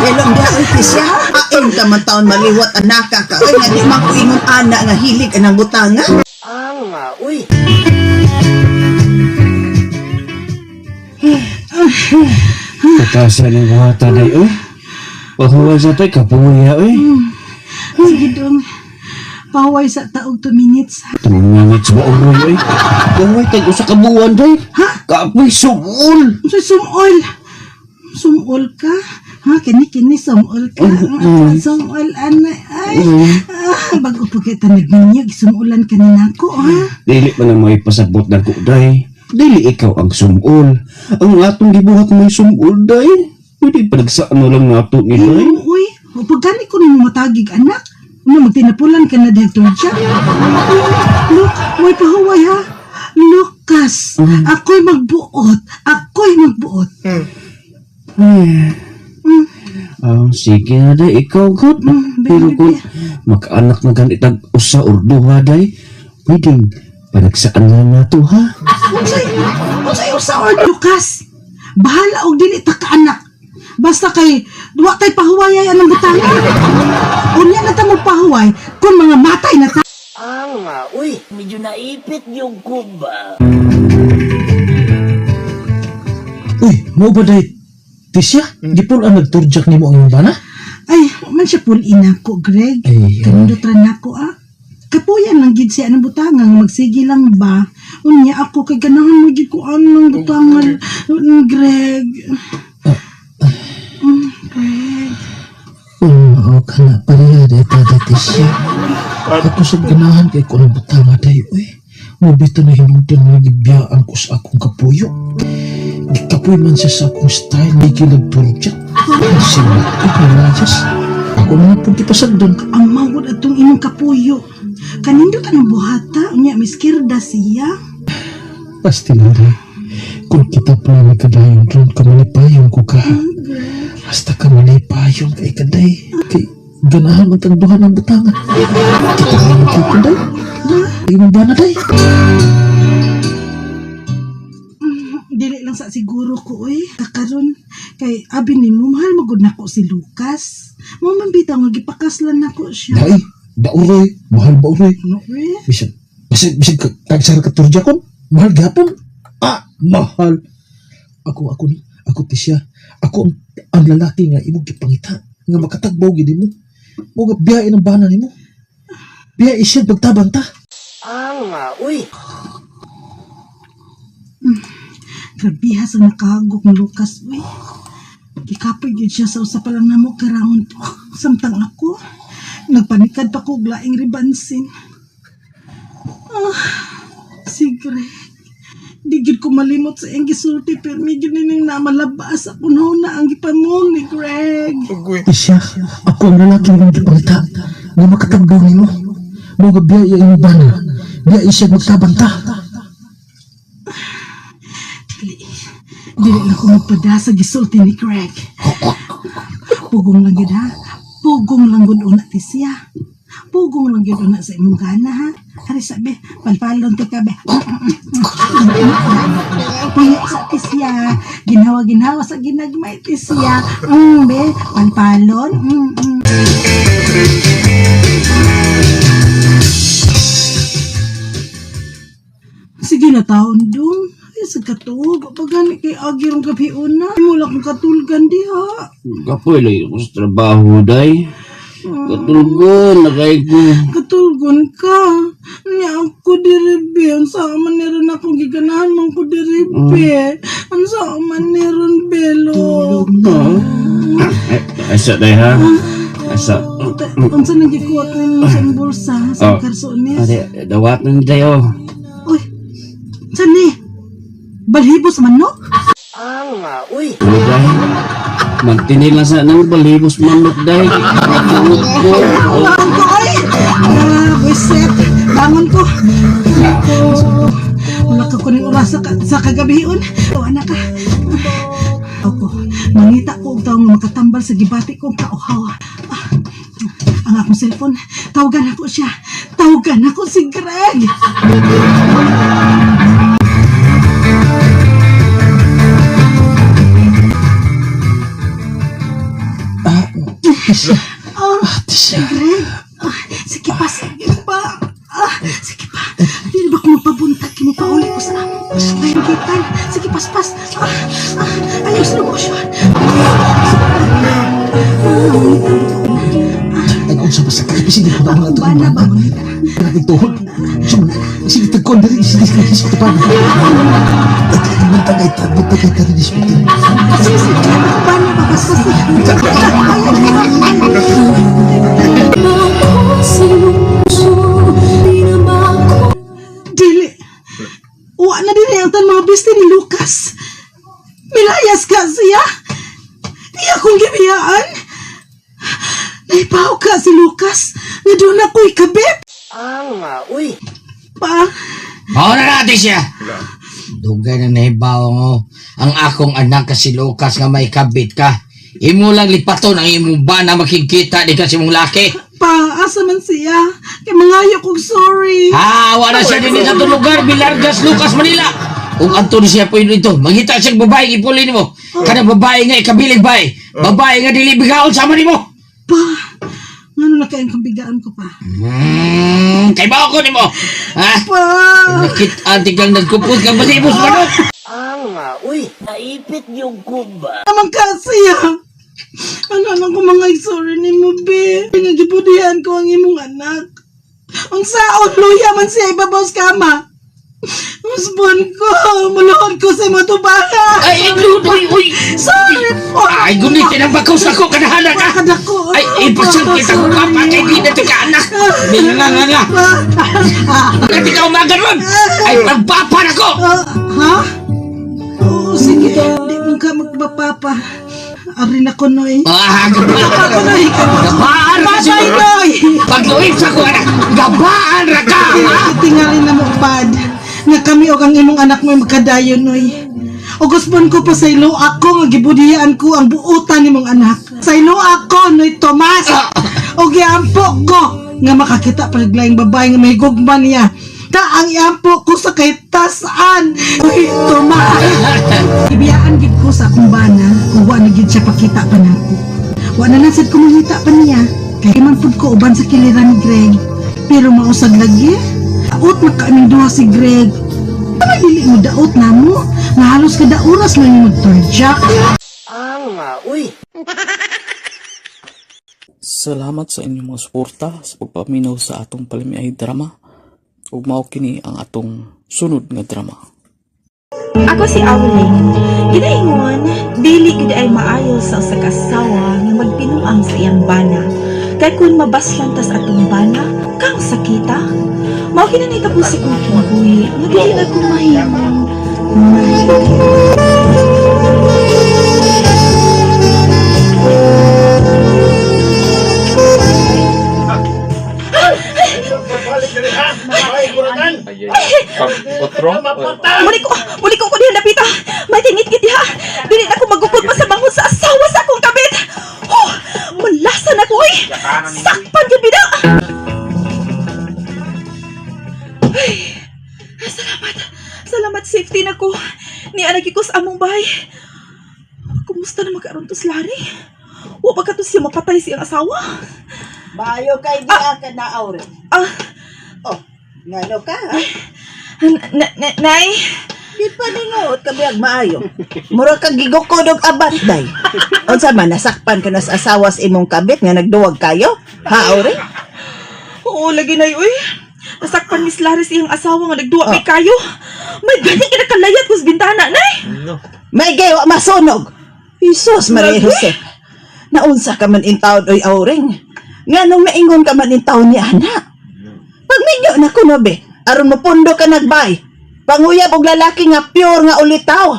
Hello, di oy siya. Ain ka man taon maliwat anaka ka. Oy, nga di man ko ingon ana nga hilig anang butanga. Katasan ng mga tanay, oy. Pahuwal sa tay, kapuya, oy. Sige dong. Paway sa taog 2 minutes. Tumingit sa maong oy. Pahuwal tag usa ka buwan, day. Ha? Kapoy sumul. Unsa sumol? Sumol ka? Ha, kini kini sumol ka. Sumol ana ay. Ah, bago pa kita nagminyag, sumulan ka ni nako ha. Dili man ang may pasabot na ko, day. Dili ikaw ang sumul. Ang atong gibuhat may sumul, day. Pwede pa nagsaan na lang nato ni day. Ay, uy, pag gani ko nimo matagig anak. Ano magtinapulan ka na dahil siya. Look, may pahuway ha. Lucas, ako'y magbuot. Ako'y magbuot. Ah, sige na day, ikaw god. Pero kung makaanak na ganit ang usa or duha day, pwedeng panagsaan na lang nato ha. Unsay, unsay usa or Lucas? Bahala og dili ta ka anak. Basta kay duwa tay pahuway ay anang butangan. Unya na ta mo pahuway kung mga matay na ta. Medyo naipit yung kuba. Uy, mo ba day? Tisya, di po ang nagturjak nimo ang imong bana? Ay, man siya pul-in ako, Greg. Ay, Kanindot ra nako ah. Kapuyan lang gid siya ng butangan magsige lang ba. Unya ako kay ganahan mo gid ko anong butangan, Greg. Greg. Oo, ka na pareha day ta day Tisya. Ako sa ganahan kay ko ng butanga day, uy. Mabito na hinungdan nga gibiyaan ko sa akong kapuyo. Gikapoy man siya sa akong style, di kilag turjak. Simat ko, Diyos. Ako na po gipasagdan. Ang mawod atong imong kapuyo. Kanindot ang buhata, unya miskirda siya. Pasti na day. Kung kita pa nagkadayon ron, kamalipayon ko ka. Hasta kamalipayon kay kaday. Kay ganahan man tang duha ng butangan. Kita na ko kaday. Imong bana day. Dili lang sa siguro ko oy. Kakaron kay abi nimo mahal magud nako si Lucas. Mo man bitaw nga gipakaslan nako siya. Day, dauroy, mahal ba uroy? Ano eh? Bisan, bisan, bisan tagsara ka turja kon, mahal gapon. Ah, mahal. Ako, ako ni, ako ti siya. Ako ang lalaki nga imong gipangita, nga makatagbaw gid nimo. Mo nga biyae ng bana nimo. Biyae siya pagtabang ta. Grabiha sa nakahagok ni Lucas uy. Gikapoy gyud siya sa usa pa lang namo ka round. Samtang ako nagpanikad pa ko og laing ribansin. Ah, si Greg. Di gyud ko malimot sa iyang gisulti pero may gyud nining namalabas ako na ang gipamong ni Greg. Ti siya, ako ang lalaki nga imong gipangita, nga makatagbaw nimo. Mo nga biyae imong bana. Biyae siya magtabang ta. Dili, dili na ko magpada sa gisulti ni Greg. Pugong lang gyud ha. Pugong lang gud una ti siya. Pugong lang gyud una sa imong gana ha. Ari sabi, palpalon ti ka be. Puyo sa ti siya. Ginhawa ginhawa sa ginagmay ti siya. Be, palpalon. Sige na taon dong. Ay, sa katuog. Pagani kay agi rong gabi una. Mula kong katulgan diha. Kapoy lagi ko sa trabaho, day. Katulgon na kay ko. Katulgon ka. Nya ako diribe. Ang sa man niron akong giganahan man ko diribe. Ang sa man niron belo. Asa day ha? Asa. Unsa nang gikuot nimo sa imong bulsa sa Oh. karsones? Ade, dawat nang dayo. Uy. Sa ni? Balhibos man no? Uy, day. Magtinil lang sa nang balibos manok day. Matulog ko. Bangon ko ay. Ah, buisit. Bangon ko. Ko. Wala ka kuning oras sa kagabion. O anak ka. Ako, mangita ko og tawo nga makatambal sa gibati kong kauhaw. Ah, ang akong cellphone, tawagan ako siya. Tawagan ako si Greg. Oh, Greg. Ah, sige pa, sige pa. Ah, sige pa. Di ba kung mapabuntag, kinupauli ko sa amo. Ay, sige, paspas. Ah, ah, ayaw slow motion. Ay, unsa ba sa kay sige ko na Akong bana ba, mangita. Nagtuhod. Sige tagkon diri sige sige sige pa. Buntag ay ta, buntag ay ta diri sige. Sige, sige. Akong bana ba, paspas. Dili. Wa na dili ang tan mga biste ni Lucas. Milayas ka siya. Di akong gibiyaan. Naipaw ka si Lucas. Nga doon ako'y kabit. Uy. Pa, Mao na natin siya. Dugay na nahibaw mo. Ang akong anak ka si Lucas nga may kabit ka. Imo lang lipaton ang imong bana makikita di ka si mong laki. pa, asa man siya? Kay mangayo kong sorry. Ha, wala siya din sa itong lugar, Bilargas, Lucas, Manila. Ug adto ni siya po dito. Mangita siyang babae ipuli nimo. Kanang babae nga ikabilig bay. Babae nga dili bigaon sama nimo. Pa, ngano na kayang kabigaan ko pa? Kay bao ko nimo. Ha? Pa! Nakit anti kang nagkupot kang balibos manok. Naman kasi ah. Ano lang ko mga sorry ni mo, be. Pinagibudihan ko ang imong anak. Ang saon, luya man siya ibabaw sa kama. Usbon ko, muluhod ko sa imong tubaha. Ay, uy, uy. Sorry po. Ay, gunitin ang bakos ako kanahana ka. Kadako. Ay, ipasal kita ko papa kay di na tika anak. Di nga nga nga nga. Nanti ka umaga ron. Ay, pagpapa na ko. Ha? Oo, sige. Di mo ka magpapapa. Ari na ko, Noy. Ah, Gabaan ko, Noy. Gabaan ra ka Bye, Noy. Pagluib sa ko anak. Gabaan ra ka. Ha? Tingali na mo pad. Nga kami og ang imong anak mo magkadayon, Noy. Ugusbon ko pa sa ilo ako nga gibudiyaan ko ang buutan nimong anak. Sa ilo ako, Noy Tomas. Og giampo ko nga makakita pa laing babae nga may gugma niya. Ta ang iampo ko sa kay tasaan. Uy, Tomas. Ibiyaan gid ko sa akong bana kung wa na gid siya pakita pa nako. Wa na lang sad ko mangita pa niya. Kay man pud ko uban sa kiliran ni Greg. Pero mausad lagi. Daot na kaaming duha si Greg. Ay, dili mo daot na mo. Nga halos kada oras lang yung magturjak. Salamat sa inyong mga suporta sa pagpaminaw sa atong palamiay drama. Ug mao kini ang atong sunod nga drama. Ako si Auling. Ginaingon, dili gid ay maayo sa usa ka asawa nga magbinuang sa iyang bana. Kay kun mabaslan tas atong bana, kang sakita. Mao kini ni tapos si kong kinabuhi, nga dili na ko mahimong Muli ko ko diha napita. May tingit gid diha. Dili na ko magukod pa sa bangon sa asawa sa akong kabit. Oh, malasa na ko oy. Sakpan gyud bida. Ay, salamat. Salamat safety na ko. Ni ana ko sa among bahay. Kumusta na magkaroon to si Larry? Wa ba ka to siya mapatay siyang asawa? Maayo kay di ka na aure. Ah, Oh, ngano ka ha? Nay. Di pa ninguot ka biyag maayo. Mura kang gigukod og abat day. Unsa man nasakpan ka na sa asawa sa imong kabit nga nagduwag kayo? Ha aure? Oo, lagi na uy. Nasakpan Miss Laris iyang asawa nga nagduwa may kayo. May gani ka nakalayat kus bintana, nay. May wa masunog. Jesus Maria Jose. Naunsa ka man intawon oy auring. Nganong maingon ka man intawon ni ana? Pagminyo na kuno be, aron mopundo ka nagbay. Panguyab og lalaki nga pure nga ulitaw.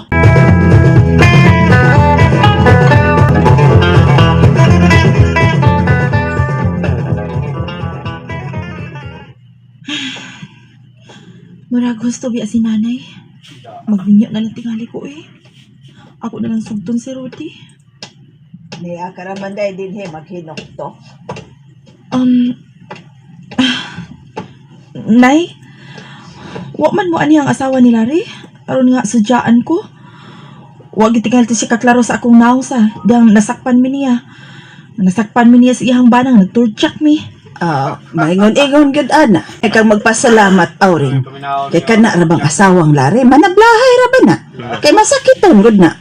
Murag gusto biya si nanay. Magminyo na lang tingali ko eh. Ako na lang sugton si Rudy. Niya karaman day dinhi maghinok to. Nay, wa man mo ani ang asawa ni Larry. Aron nga sudyaan ko. Wa gitingal to siya kaklaro sa akong nausa. Diyang nasakpan mi niya. Nasakpan mi niya sa iyang banang nagturjak mi. Ah, maingon-ingon gyud ana. Kay kang magpasalamat auring. Kay kana ra bang asawang lari, manablahay ra ba na? Kay masakiton gud na.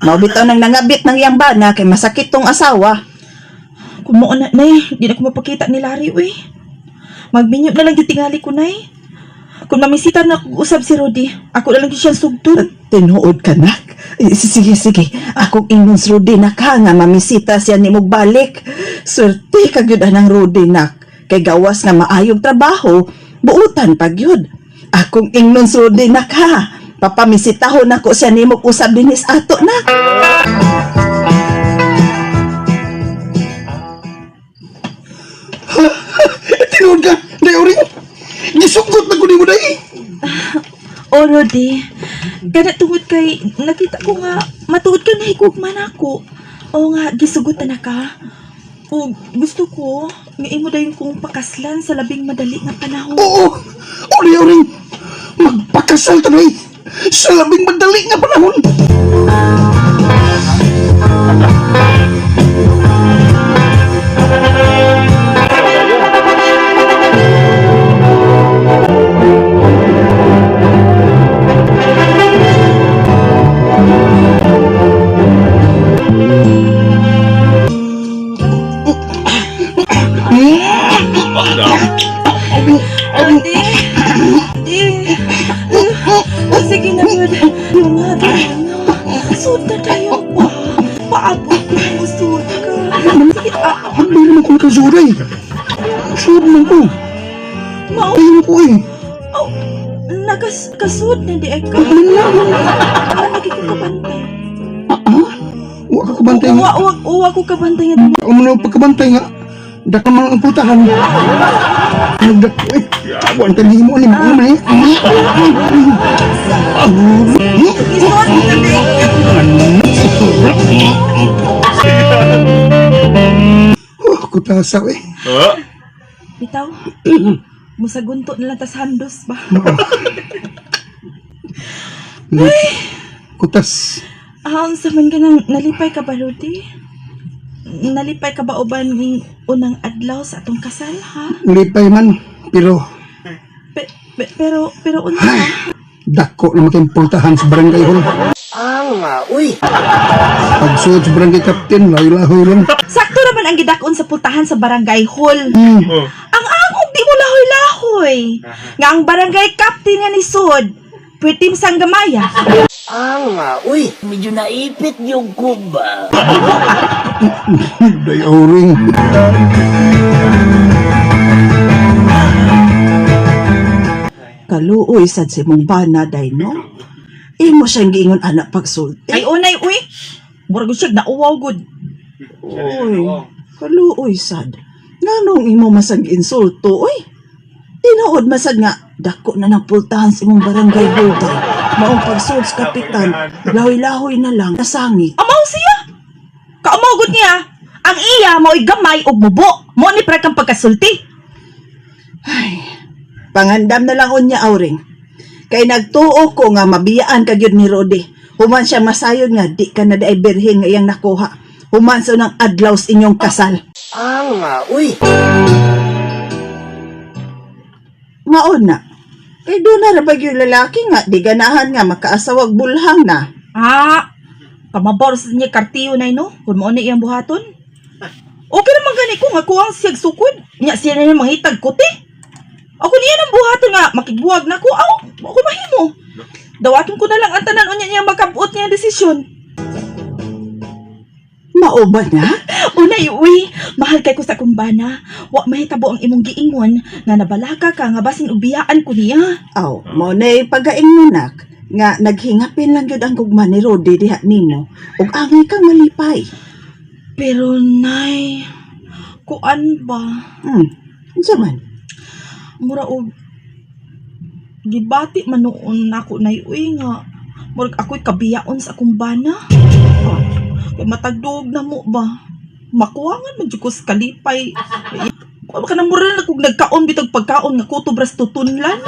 Mao bitaw nang nangabit ng iyang bana kay masakit tong asawa. Kung mo na, nay, di na ko mapakita ni Larry, uy. Magminyo na lang yung tingali ko, nay. Kung mamisita na ako usab si Rudy, ako na lang yung siyang sugtun. Tinuod ka nak. Eh, sige, sige. Akong ingon si Rudy nak ha, nga mamisita siya ni balik. Swerte ka gyud anang Rudy nak. Kay gawas nga maayong trabaho, buutan pa gyud. Akong ingnon si Rudy nak ha. Papamisitahon nako siya nimo usab dinis ato nak. Tinuod ka, day Auring. Gisugot na ko nimo day. O, Rudy, kana tungod kay, nakita ko nga, matuod ka na higugman ako. O nga, gisugutan na ka. O, gusto ko, nga imo dayon kong pakaslan sa labing madali nga panahon. Oo. O day Auring. Magpakasal ta day. Sa labing madali nga panahon. Rudy, Rudy. Oh, sige na, Rudy. Yung nga, tayo na. Sud na tayo. Paabot ko mo, sud ka. Sige, ah, Hindi naman ko nakasuray. Sud man ko. mao. Ayaw ko eh. Oh, kasud na di ay ka. Ano nagiging kabantay? Ah? Wa ka kabantay nga. Wa wa wa ko kabantay nga dili. Amo na pagkabantay nga. Daka man ang pultahan. Nagdak eh. Wa ang talimo ni mo man. Oh, kutasa eh. Bitaw. Musagunto na lang tas handos ba. Kutas. Ah, unsa man ka nang nalipay ka ba, Rudy? Nalipay ka ba uban ning unang adlaw sa atong kasal, ha? Lipay man, pero Pero unsa ka? dako na makimpultahan sa barangay hall. Uy. Pagsuod sa barangay captain, lahoy-lahoy lang. Sakto naman ang gidakon sa pultahan sa barangay hall. Ang angog di mo lahoy-lahoy. Nga ang barangay captain nga ni Sod, pwede sang gamaya. Uy. Medyo naipit yung kuba. Day auring. Kaluoy sad si mong bana day no. Imo siyang giingon anak pagsulti. Ay unay uy. Murag siya nauwaw gud. Uy, kaluoy sad. Nganong imo masag insulto uy? Tinuod masad nga dako na ng pultahan sa imong barangay hall day. Maong pagsulti sa kapitan, lahoy-lahoy na lang nasangit. Amaw siya. Kaamaw gud niya. Ang iya mao'y gamay ug mubo. Mo ni pra kang pagkasulti. Pangandam na lang unya auring. Kay nagtuo ko nga mabiyaan ka gyud ni Rodi. Human siya masayon nga di ka na daay birhen nga iyang nakuha. Human sa unang adlaw sa inyong kasal. Uy. Maon na. Kay doon na ra ba gyud lalaki nga di ganahan nga makaasawag bulhang na. Ah, kamabaw sa niya kartiyo na no? Kung mao na iyang buhaton. Okay naman gani ko nga kuwang siyag sukod. Nya siya na yung mangitag kuti. Ako niya nang buhaton nga makigbuwag na ko. Aw, ako mahimo. Dawaton ko na lang ang tanan unya niya makabuot niya ang desisyon. Mao ba na? Unay, uy, mahal kay ko sa kumbana. Wa mahitabo ang imong giingon nga nabalaka ka nga basin ubiyaan ko niya. Aw, mao na pagaing nak nga naghingapin lang gyud ang gugma ni Rodi diha nimo ug angay kang malipay. Pero nay, kuan ba? Unsa man? Mura og gibati man noon nako nay uy nga murag ako'y kabiyaon sa akong bana. Oh, kay matagdog na mo ba? Makuwangan man jud ko sa kalipay. Baka na mura na kung nagkaon bitag pagkaon nga kutob ras tutunlan.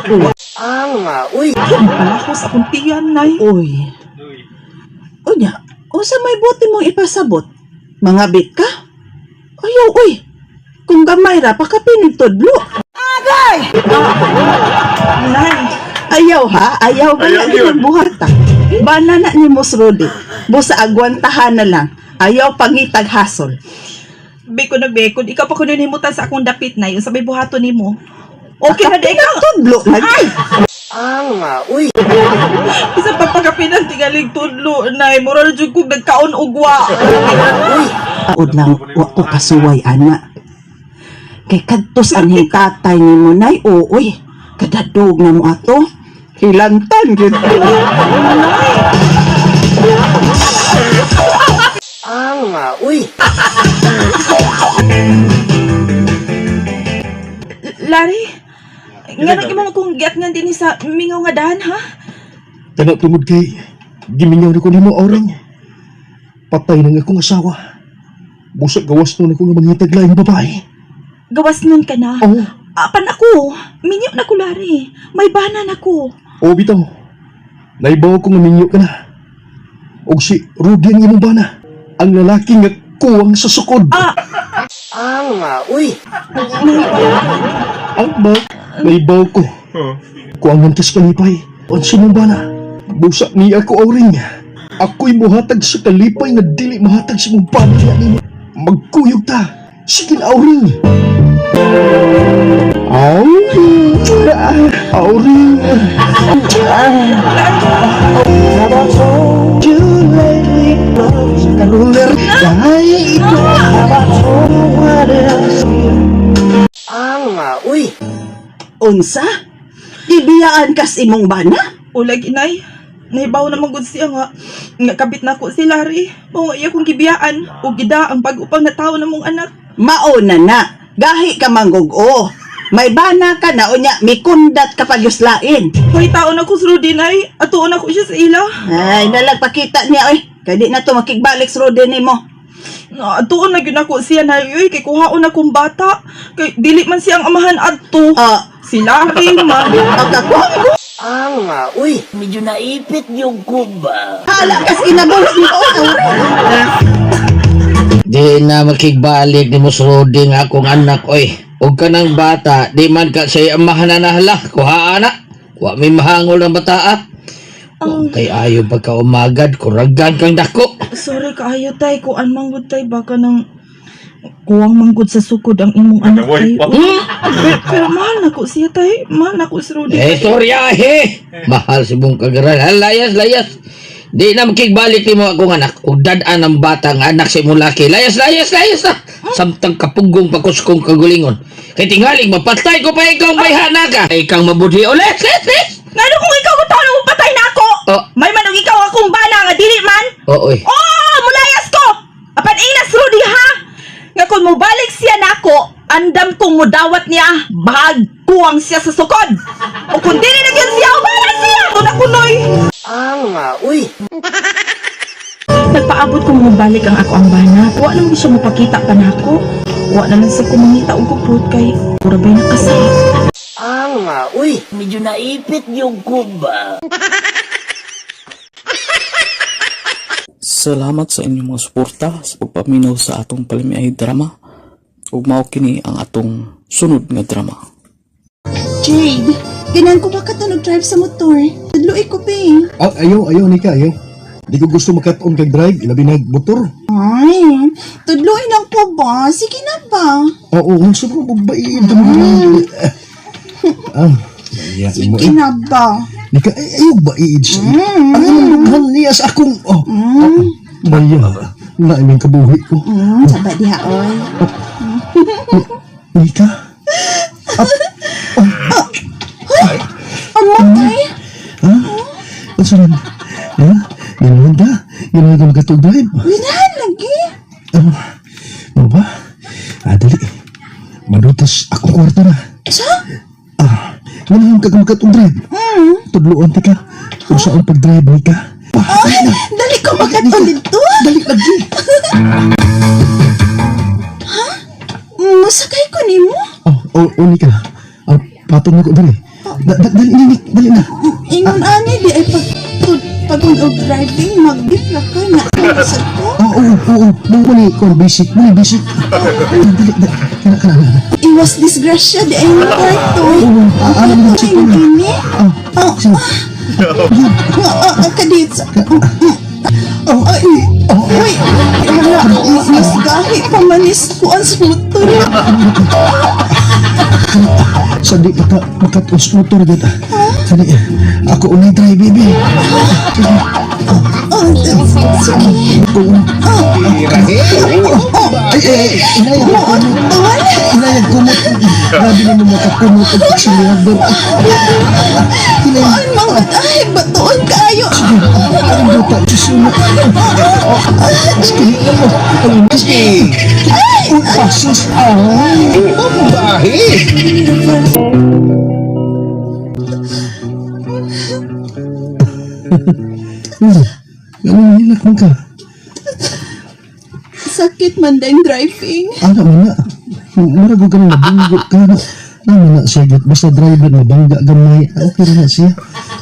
Uy. Palahos akong tiyan nay. Uy. Unya, unsa may buti mong ipasabot? Mga bit ka? Ayaw, uy. Kung gamay ra, pakapinig tudlo. Agay! Nay, Ayaw ha, ayaw ba Ayaw lagi yun. ng buhata. Bana na ni Mos Rodi. Busa agwantahan na lang. Ayaw pangitag hasol. beko na beko, ikaw pa kuno himutan sa akong dapit nay, unsa may buhaton nimo? Okay na di ka. Tudlo lagi. Uy. Isa pa pagkapinan tingaling tudlo nay, mura na jud kog nagkaon og wa. Taod lang, wa ko kasuway, ana. Kay kadtos anhing tatay ni mo, nay, uy. Kadadog na mo ato. Hilantan, gud. Uy. Larry, nga nang imo kong giat nga dinhi sa mingaw nga dahan ha? Kana tungod kay gimingaw na ko nimo auring. Patay na nga akong asawa. Busa gawas nun ako nga mangitag laing babae. Gawas nun ka na. Oo. Apan ako, minyo na ko Larry. May bana na ko. Oo bitaw. Naibaw ko nga minyo ka na. Og si Rudy ang imong bana. Ang lalaki nga kuwang sa sukod. Ah! Uy. Ang ba? Naibaw ko. Kuwangan kas kalipay. Ang sinong bana? Busa niya ako auring. Ako'y muhatag sa kalipay nga dili mahatag sa imong bana niya nimo. Magkuyog ta. Sige na, auring. Auring. Auring. Ay, ito. Uy. Unsa? Ibiyaan kas imong bana? Ulag inay, nahibaw naman gud siya nga. Nga kabit na ko si Larry. Mao iya kong gibiyaan ug gida ang bag-o pang natawo na mong anak. Mauna na. Gahi ka manggug-o. May bana ka na unya, mikundat ka pagyuslain. Hoy, taon ako sa Rudy, nay. Atuon ako siya sa ila. Ay, nalagpakita niya oy. Kay di na to makigbalik sa Rudy nimo. Na, atuon na gyud ako siya na oy kay kuhaon na kong bata. Kay dili man siya ang amahan adto. Si Larry man. Ang uy, medyo naipit yung kuba. Hala kas kinabuhi mo. Di na makigbalik ni Mus Rudy nga akong anak, oy. Og kanang bata, di man ka siya amahan na nahala. Kuha na. Wa may mahangol ang bata ah. Wa kay ayo pagka umagad, kuragan kang dako. Sorry kaayo tay, kuan manggod tay baka nang kuwang manggod sa sukod ang imong anak tay. Pero mahal na ko siya tay, mahal na ko si Rudy. Eh, sorry ah, eh. Mahal si mong kagaran. Ha, layas, layas. Di na makigbalik ni mo akong anak. Ug dad-an ang bata nga anak sa imong laki. Layas, layas, layas na. Samtang kapugong pakuskong kagulingon. Kay tingaling, mapatay ko pa ikaw may hana ka. Ay kang mabudhi. O, les, les, les. Ngano kung ikaw gutaon mo patay na ako? Oh. May manog ikaw akong bana nga dili man? Oo, oy. Oh, mulayas ko. Apan ilas Rudy ha. Nga kung mobalik siya nako, andam kong mudawat niya, bahag kuwang siya sa sukod. O kung dili na gyud siya, wala siya. Tuna kunoy. Ang, uy. Nagpaabot ko mobalik ang ako ang bana. Wa lang di siya mopakita pa nako. Wa na lang sa kumangita og gupot kay pura bay nakasakit. Ang, uy. Medyo naipit yung kuba. Salamat sa inyong mga suporta sa pagpaminaw sa atong palimiay drama ug mao kini ang atong sunod nga drama. Jade, ganahan ko ba ka drive sa motor? Tudloy ko, be. Ah, ayaw, ayaw, Nika, ayaw. Di ko gusto makat-on kag drive, ilabi na motor. Ay, tudloy lang po ba? Sige na ba? Oo, ang sobrang babae. Ah, iya, mo. Sige na ba? Nika, ay, ayaw ba siya? Ang imong dughan niya sa akong... Oh, oh, Maya, naiming kabuhi ko. Saba diha, oy. Nika, Amo, tay. ha? Ano sa Ha? Ganoon ta? Ganoon ka makatog drive? Ganahan lagi. Ano? Mo ba? Ah, dali. Madutas akong kwarta na. Sa? Ah, ganahan ka makatog drive? Tudloan ti ka. Kung saan pag-drive ni ka. Ay, dali ko makaton dito. Dali lagi. Ha? Masakay ko nimo? Oh, oh, oh, ni ka. Ah, patong na ko dali. Dali, dali, dali na. Ingon ani di ay pag pag og driving mag-gift ra ka na sa ko. Oo, oo, oo. Mo ni kon basic, mo ni basic. Dali, dali. Kana, kana, kana. Iwas disgrasya di ay mo kwarto. Oo, alam mo si Ay, ini. Ah, sige. Ah, kadit. Oh, Ay, uy, wala, mas gahi pa manis kuan sa motor. Sa di pa ka makatos motor gid. Sani, ako unay drive, baby. Oh, sige. Ay, ay, ay, inayag ko kumot. Inayag kumot. Grabe na mo makakumot ang akselerador. Inayag. Ay, mga ay, batuon kayo. Ang duta, susunod. Sige, ang sige. Ay, pasos. Ay, babae. Ano, hilak man ka? Sakit man din driving. Ana man na. Murag og kanang nabanggo ka na. Naman na siya git basta driver mabangga gamay. Ah, okay ra na siya.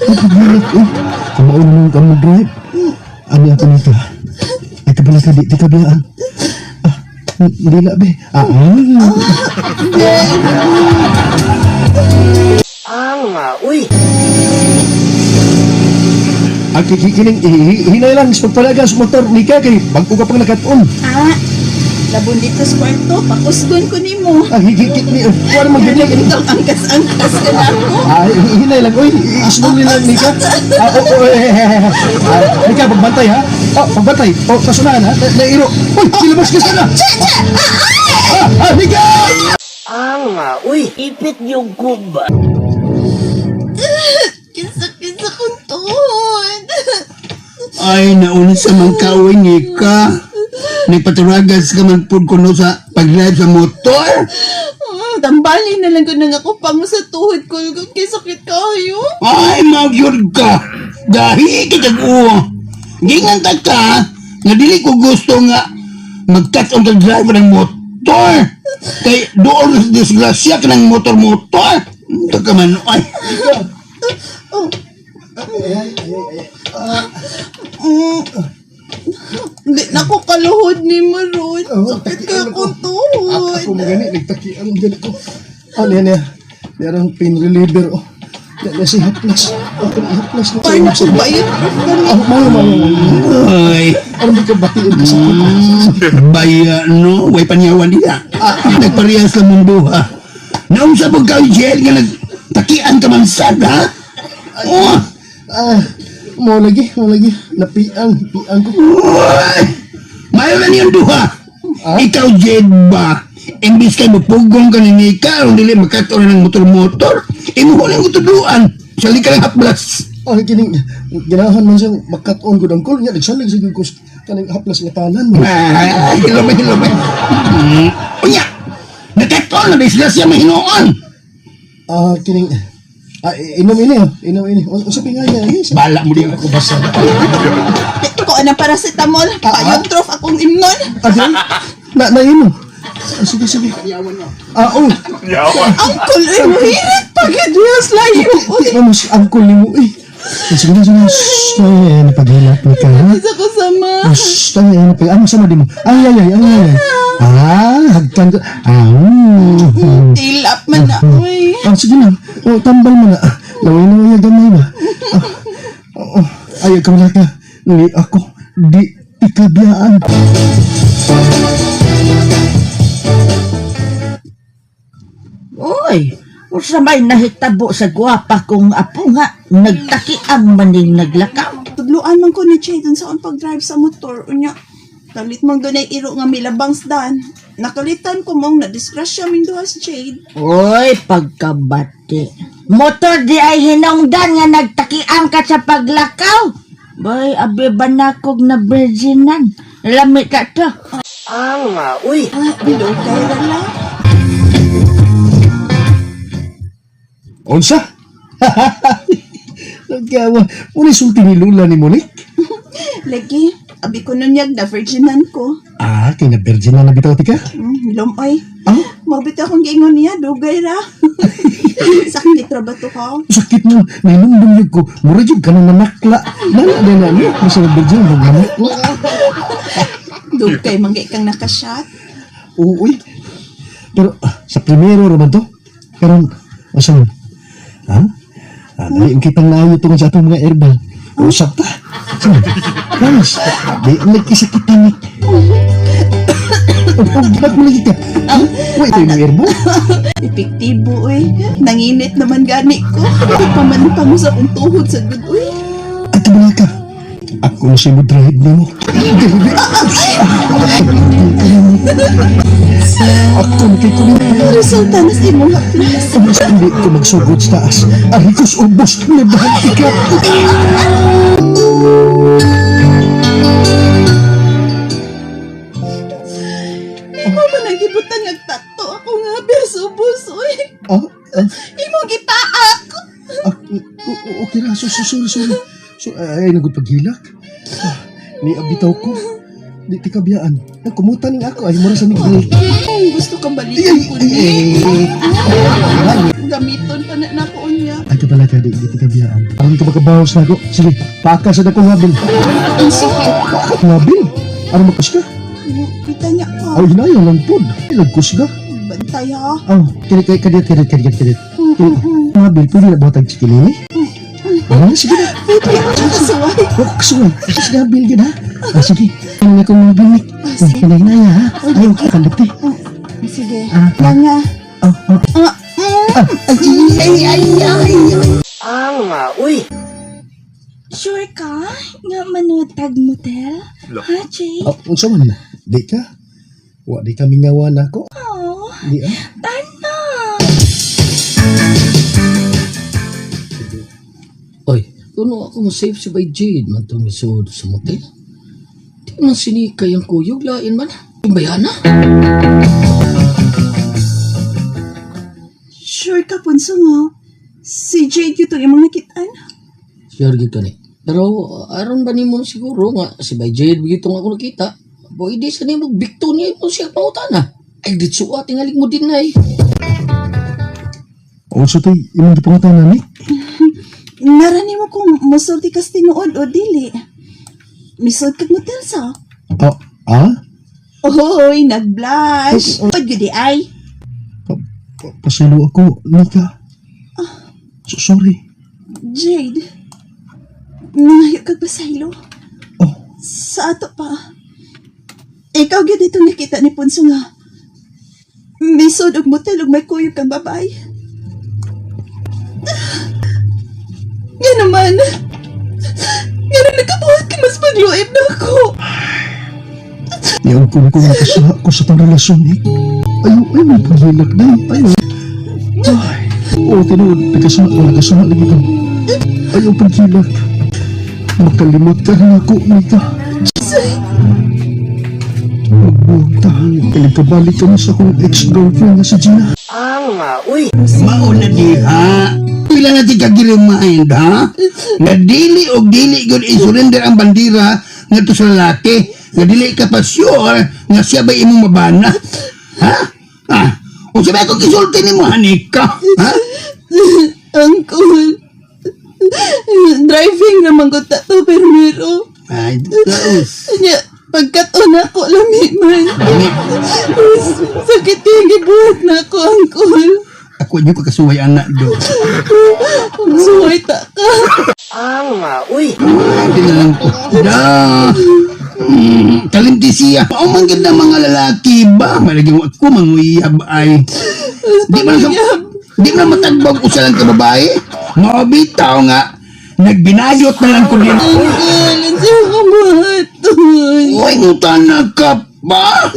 Ay paghilak eh. Kung mauna mo ka mo drive. Ani ako nito. Ay kabala ka di ka biyaan. Ah, dila be. Ah, ah. Ang, uy. Ang kikikiling hinay lang sa pagpalaga sa motor ni ka kay bag-o ka pang nakat-on. Ah, labon dito sa kwarto, pakusgon ko nimo. Ang higikit ni kuan man gyud ni. Itong angkas-angkas ka na ako. Ah, hinay lang oy, slowly lang ni ka. Ah, oo, oh, eh, eh, eh. Ah, ni ka pagbantay ha. Oh, pagbantay. Oh, kasunahan ha. Nairo. Uy, silabas ka sana. Ah, ah, ni ka. Ang, uy. Ipit yung kuba. Kinsa-kinsa kong tuhod. Ay, nauna sa man kaaway ni ka. Nagpaturagas ka man pud kuno sa pag-drive sa motor. Tambali na lang ko nang ako pang sa tuhod ko. Kay sakit kayo. Ay, magyud ka. Gahi kitag uo. Gingan ta ka, nga dili ko gusto nga mag-touch on the driver ng motor. Kay doon sa disgrasya ka ng motor-motor. Ito ka man, ay. Hindi na ko kaluhod ni Maron. Sakit kayo kong tuhod. Ako magani, nagtakian dyan ako. Ah, niya niya. Niya ang pain reliever, oh. Niya niya si Haplas. Ako ni Haplas. Paano ko ba yun? Ah, mayo, mayo, mayo. Ay. Ano ba ka batiin ka sa Baya, no? Way panyawan nila. Nagparehas lang mong duha. Naunsa pag ka, Jel, nga nagtakian ka man sad, ha? Oh. Ah, mo lagi, mo lagi. Napiang, piang ko. Uy! Mayo na niyang duha. Ikaw, Jed ba? Imbis kay mupugong ka ni Nika, kung dili makatoon ng motor-motor, imuho lang utuduan. Sali ka lang haplas. Ah, kining ganahan man siyang makat-on gud angkol nya nagsalig sa gyud ko sa kaning haplas nga tanan. Ah, hilomay, hilomay. Unya, nakatoon na disgrasya mahinoon. Ah, kining ah, inom ini, oh. Inom ini. Unsa pa nga niya? Eh, Bala mo din. Ako basa. Ko na paracetamol. Payong trof akong imnon. Ah, di? Na nainom. Ah, sige, sige. Ah, oh. Angkol, eh, mahirit pag Diyos layo. Di ba mas angkol nimo eh. Ah, sige na, sige na. Shh, ay, ay, napaghilak ni ka, ha? Isa ko sama. Ah, shh, ay, ay, ano sama di mo? Ay, ay, ay, ay, ay, ay. Ah, hagkan ko. Ah, Tilap man na, uy. Ah, sige na. Oh, tambal mo na. Laway na waya gamay ba? Ah, oh, ay, ikaw na ka. Ni ako, di tikabiyaan. Uy, unsa may nahitabo sa gwapa kong apo nga nagtakiang maning naglakaw. Tudluan man ko ni Che dun sa akong pag-drive sa motor. Unya, talit mang dunay iro nga milabang dan. Nakalitan ko mong nadisgrasya ming duha si Jade. Uy, pagkabati. Motor di ay hinungdan nga nagtakiang ka sa paglakaw. Boy, abi ba na kog na virginan? Lami ka to. Ah, uy. Ah, bilogay ra lang. Unsa? Nagkawa, muna sulti ni Lula ni Monique. Lagi, abi ko nunyag na virginan ko. Ah, kay na virgin na nabitaw ti ka? Lumoy. Ah? Mabit akong giingon niya, dugay ra. Sakit ra ba to ka? Sakit mo, nainumdum yun ko. Mura yun ka na nanakla. Nana na na, no? Masa na virgin, nanakla. Dugay manggay kang nakashot. Oo, uy. Pero, ah, sa primero raman to. Karon, asa man? Ha? Ah, dali, ang kitang naayo tungod sa atong mga herbal. Usap ta. Saan? Promise. Di, nagkisakitan ni. Oh, oh, ba't mo lagi ka? Uy, ito yung mga herbal. Epektibo uy. Nanginit naman gani ko. Pamanpa mo sa akong tuhod sa gud uy. At tabala ka. Ako na siya mo drive nimo. Ako na kay kulit. Resulta na sa imong haplas. Mas hindi ko magsugod sa taas. Arikos ubos na bahagi ka. Imo man ang gibutang nagtakto ako nga beso ubos uy. Ah, ah, Imo gipaak. ah, okay ra. So, so, sorry, sorry. So, ay, nagod paghilak. Ah, ni abitaw ko. Di ti kabiyaan. Nagkumuta ning ako. Ay, mura sa ning break. Ay, gusto kang balikan ko ni. Gamiton pa na nako unya. Ay, kabala ka, di ti kabiyaan. Aron ka makabawas na ako. Sige, paaka sa dakong ngabil. Unsa? Ngabil? Aron makas ka? Kita niya ka. Ay, hinaya lang pod. Lagkos ka. Bantay ha. Oh, kini kay kadit kadit kadit kadit. Ngabil, pwede na buhatag chikilini? Ah, sige na. Pwede ako kasuway. Oh, kasuway. Sige, ngabil gid ha. Ah, sige. Ano na kong ngabil ni? Hinay ha. Ayaw ka kalite. Sige. Ah, Nga. Oh, oh. Ah, Ah, ay, ay, ay, ay. Uy. Sure ka? Nga manutag motel? Ha, Jay? Oh, unsa man na? Di ka? Wa di ka mingawan ako. Oh, Di ah. tana. Oy, Kuno ako mo safe si Bay Jade man itong misud sa motel. Di man sinikay ang kuyog, lain man. Bayana? Sure ka, Punso nga. Si Jade yun itong imong nakitaan. Sure gid ka ni. Pero aron ba nimo siguro nga si Bay Jade gitong ako nakita. Pwede sa nimo bikto niya mo siya pangutana. Ay ditsuwa tingalig mo din nay. Unsa tay imong gipangutana ni? Narani mo kung musulti kas tinuod o dili. Misod kag motel sa. Ah, ah? Oy, nag-blush. Pag yun di ay. Pasaylo ako, Nika. Sorry. Jade, nangayo kag pasaylo. Sa ato pa. Ikaw gyud itong nakita ni Ponso nga. Misod og motel og may kuyog kang babay. Nga naman. Nga na nakabuhat ka mas pagluib na ako. Niyon kung kung nakasala ko sa tong relasyon eh. Ayaw, ayaw mo paghilak na eh. Ayaw. Ay, oo, tinuod. Nagkasama ko, nagkasama lagi ko. Ayaw paghilak. Makalimot ka na ako, Nika. Magbuwag ta. Kaligkabalik ka na sa akong ex-girlfriend na si Gina. Uy, mauna diha. Pila na ti kagilimain, ha? Nga dili og dili gyud i-surrender ang bandira ngadto sa lalaki. Nga dili ka pa sure nga siya ba imong mabana. Ha? Ah, unsa ba akong gisulti nimo hanika? Ha? Uncle, driving naman ko ta to pero mero. Ay, taos. Nya, pagkat-on ako, lami man. Sakit yung gibuhat na ako, Uncle. Ako nyo kakasuway anak do. Suway ta ka. Uy. Ay, na lang ko. Da. Kalimti siya. Mao man gid na mga lalaki ba? Malagi mo ako manguyab ay. Di man matagbog usa lang ka babae. Mao bitaw nga nagbinayot na lang ko din. Uncle, unsa ka buhaton? Uy, ngutana ka pa.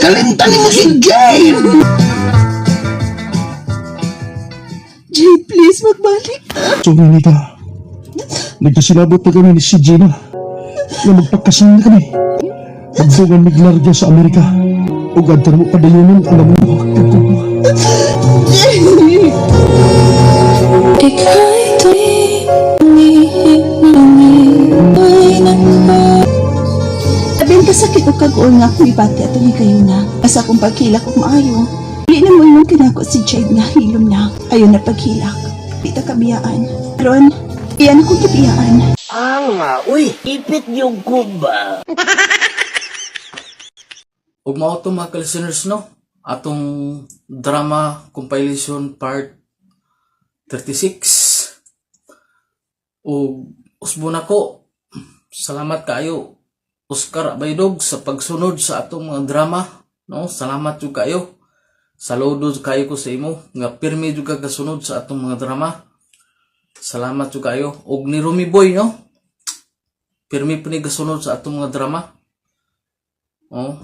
Kalimtan nimo si Jane. Jade, please, magbalik ta. Sorry, Nika. Nagkasilabot na kami ni si Gina na magpakasal na kami. Magdugan miglarga sa Amerika. Ug adto mo padayonon ang among pagkugma. Jade! Ika'y tumihi ay naka Abin kasakit og kaguol nga akong ibati atong higayuna. Asa akong paghilak og maayo. Dili na mo imong kinako si Jade nga hilom na. Ayon na paghilak. Di ta kabiyaan. Ron, iyan akong gibiyaan. Uy, ipit yung kumba. Ug mao to mga listeners no, atong drama compilation part 36. Ug usbo nako. Salamat kaayo Oscar Abaydog sa pagsunod sa atong mga drama, no? Salamat jud kaayo. Saludo jud kaayo ko sa imo nga pirmi jud ka kasunod sa atong mga drama. Salamat jud kaayo ug ni Rumi Boy, no? Pirmi pa ni kasunod sa atong mga drama. Oh,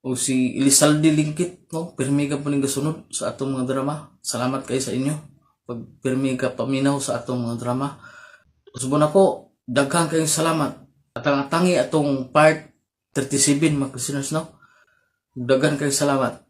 o si Elizalde Lingkit, no? Pirmi ka po ning gasunod sa atong mga drama. Salamat kay sa inyo. Pag pirmi ka paminaw sa atong mga drama. Usbon ako, daghang kayong salamat. Atang-atangi atong part 37 mga listeners, no? Daghan kayong salamat.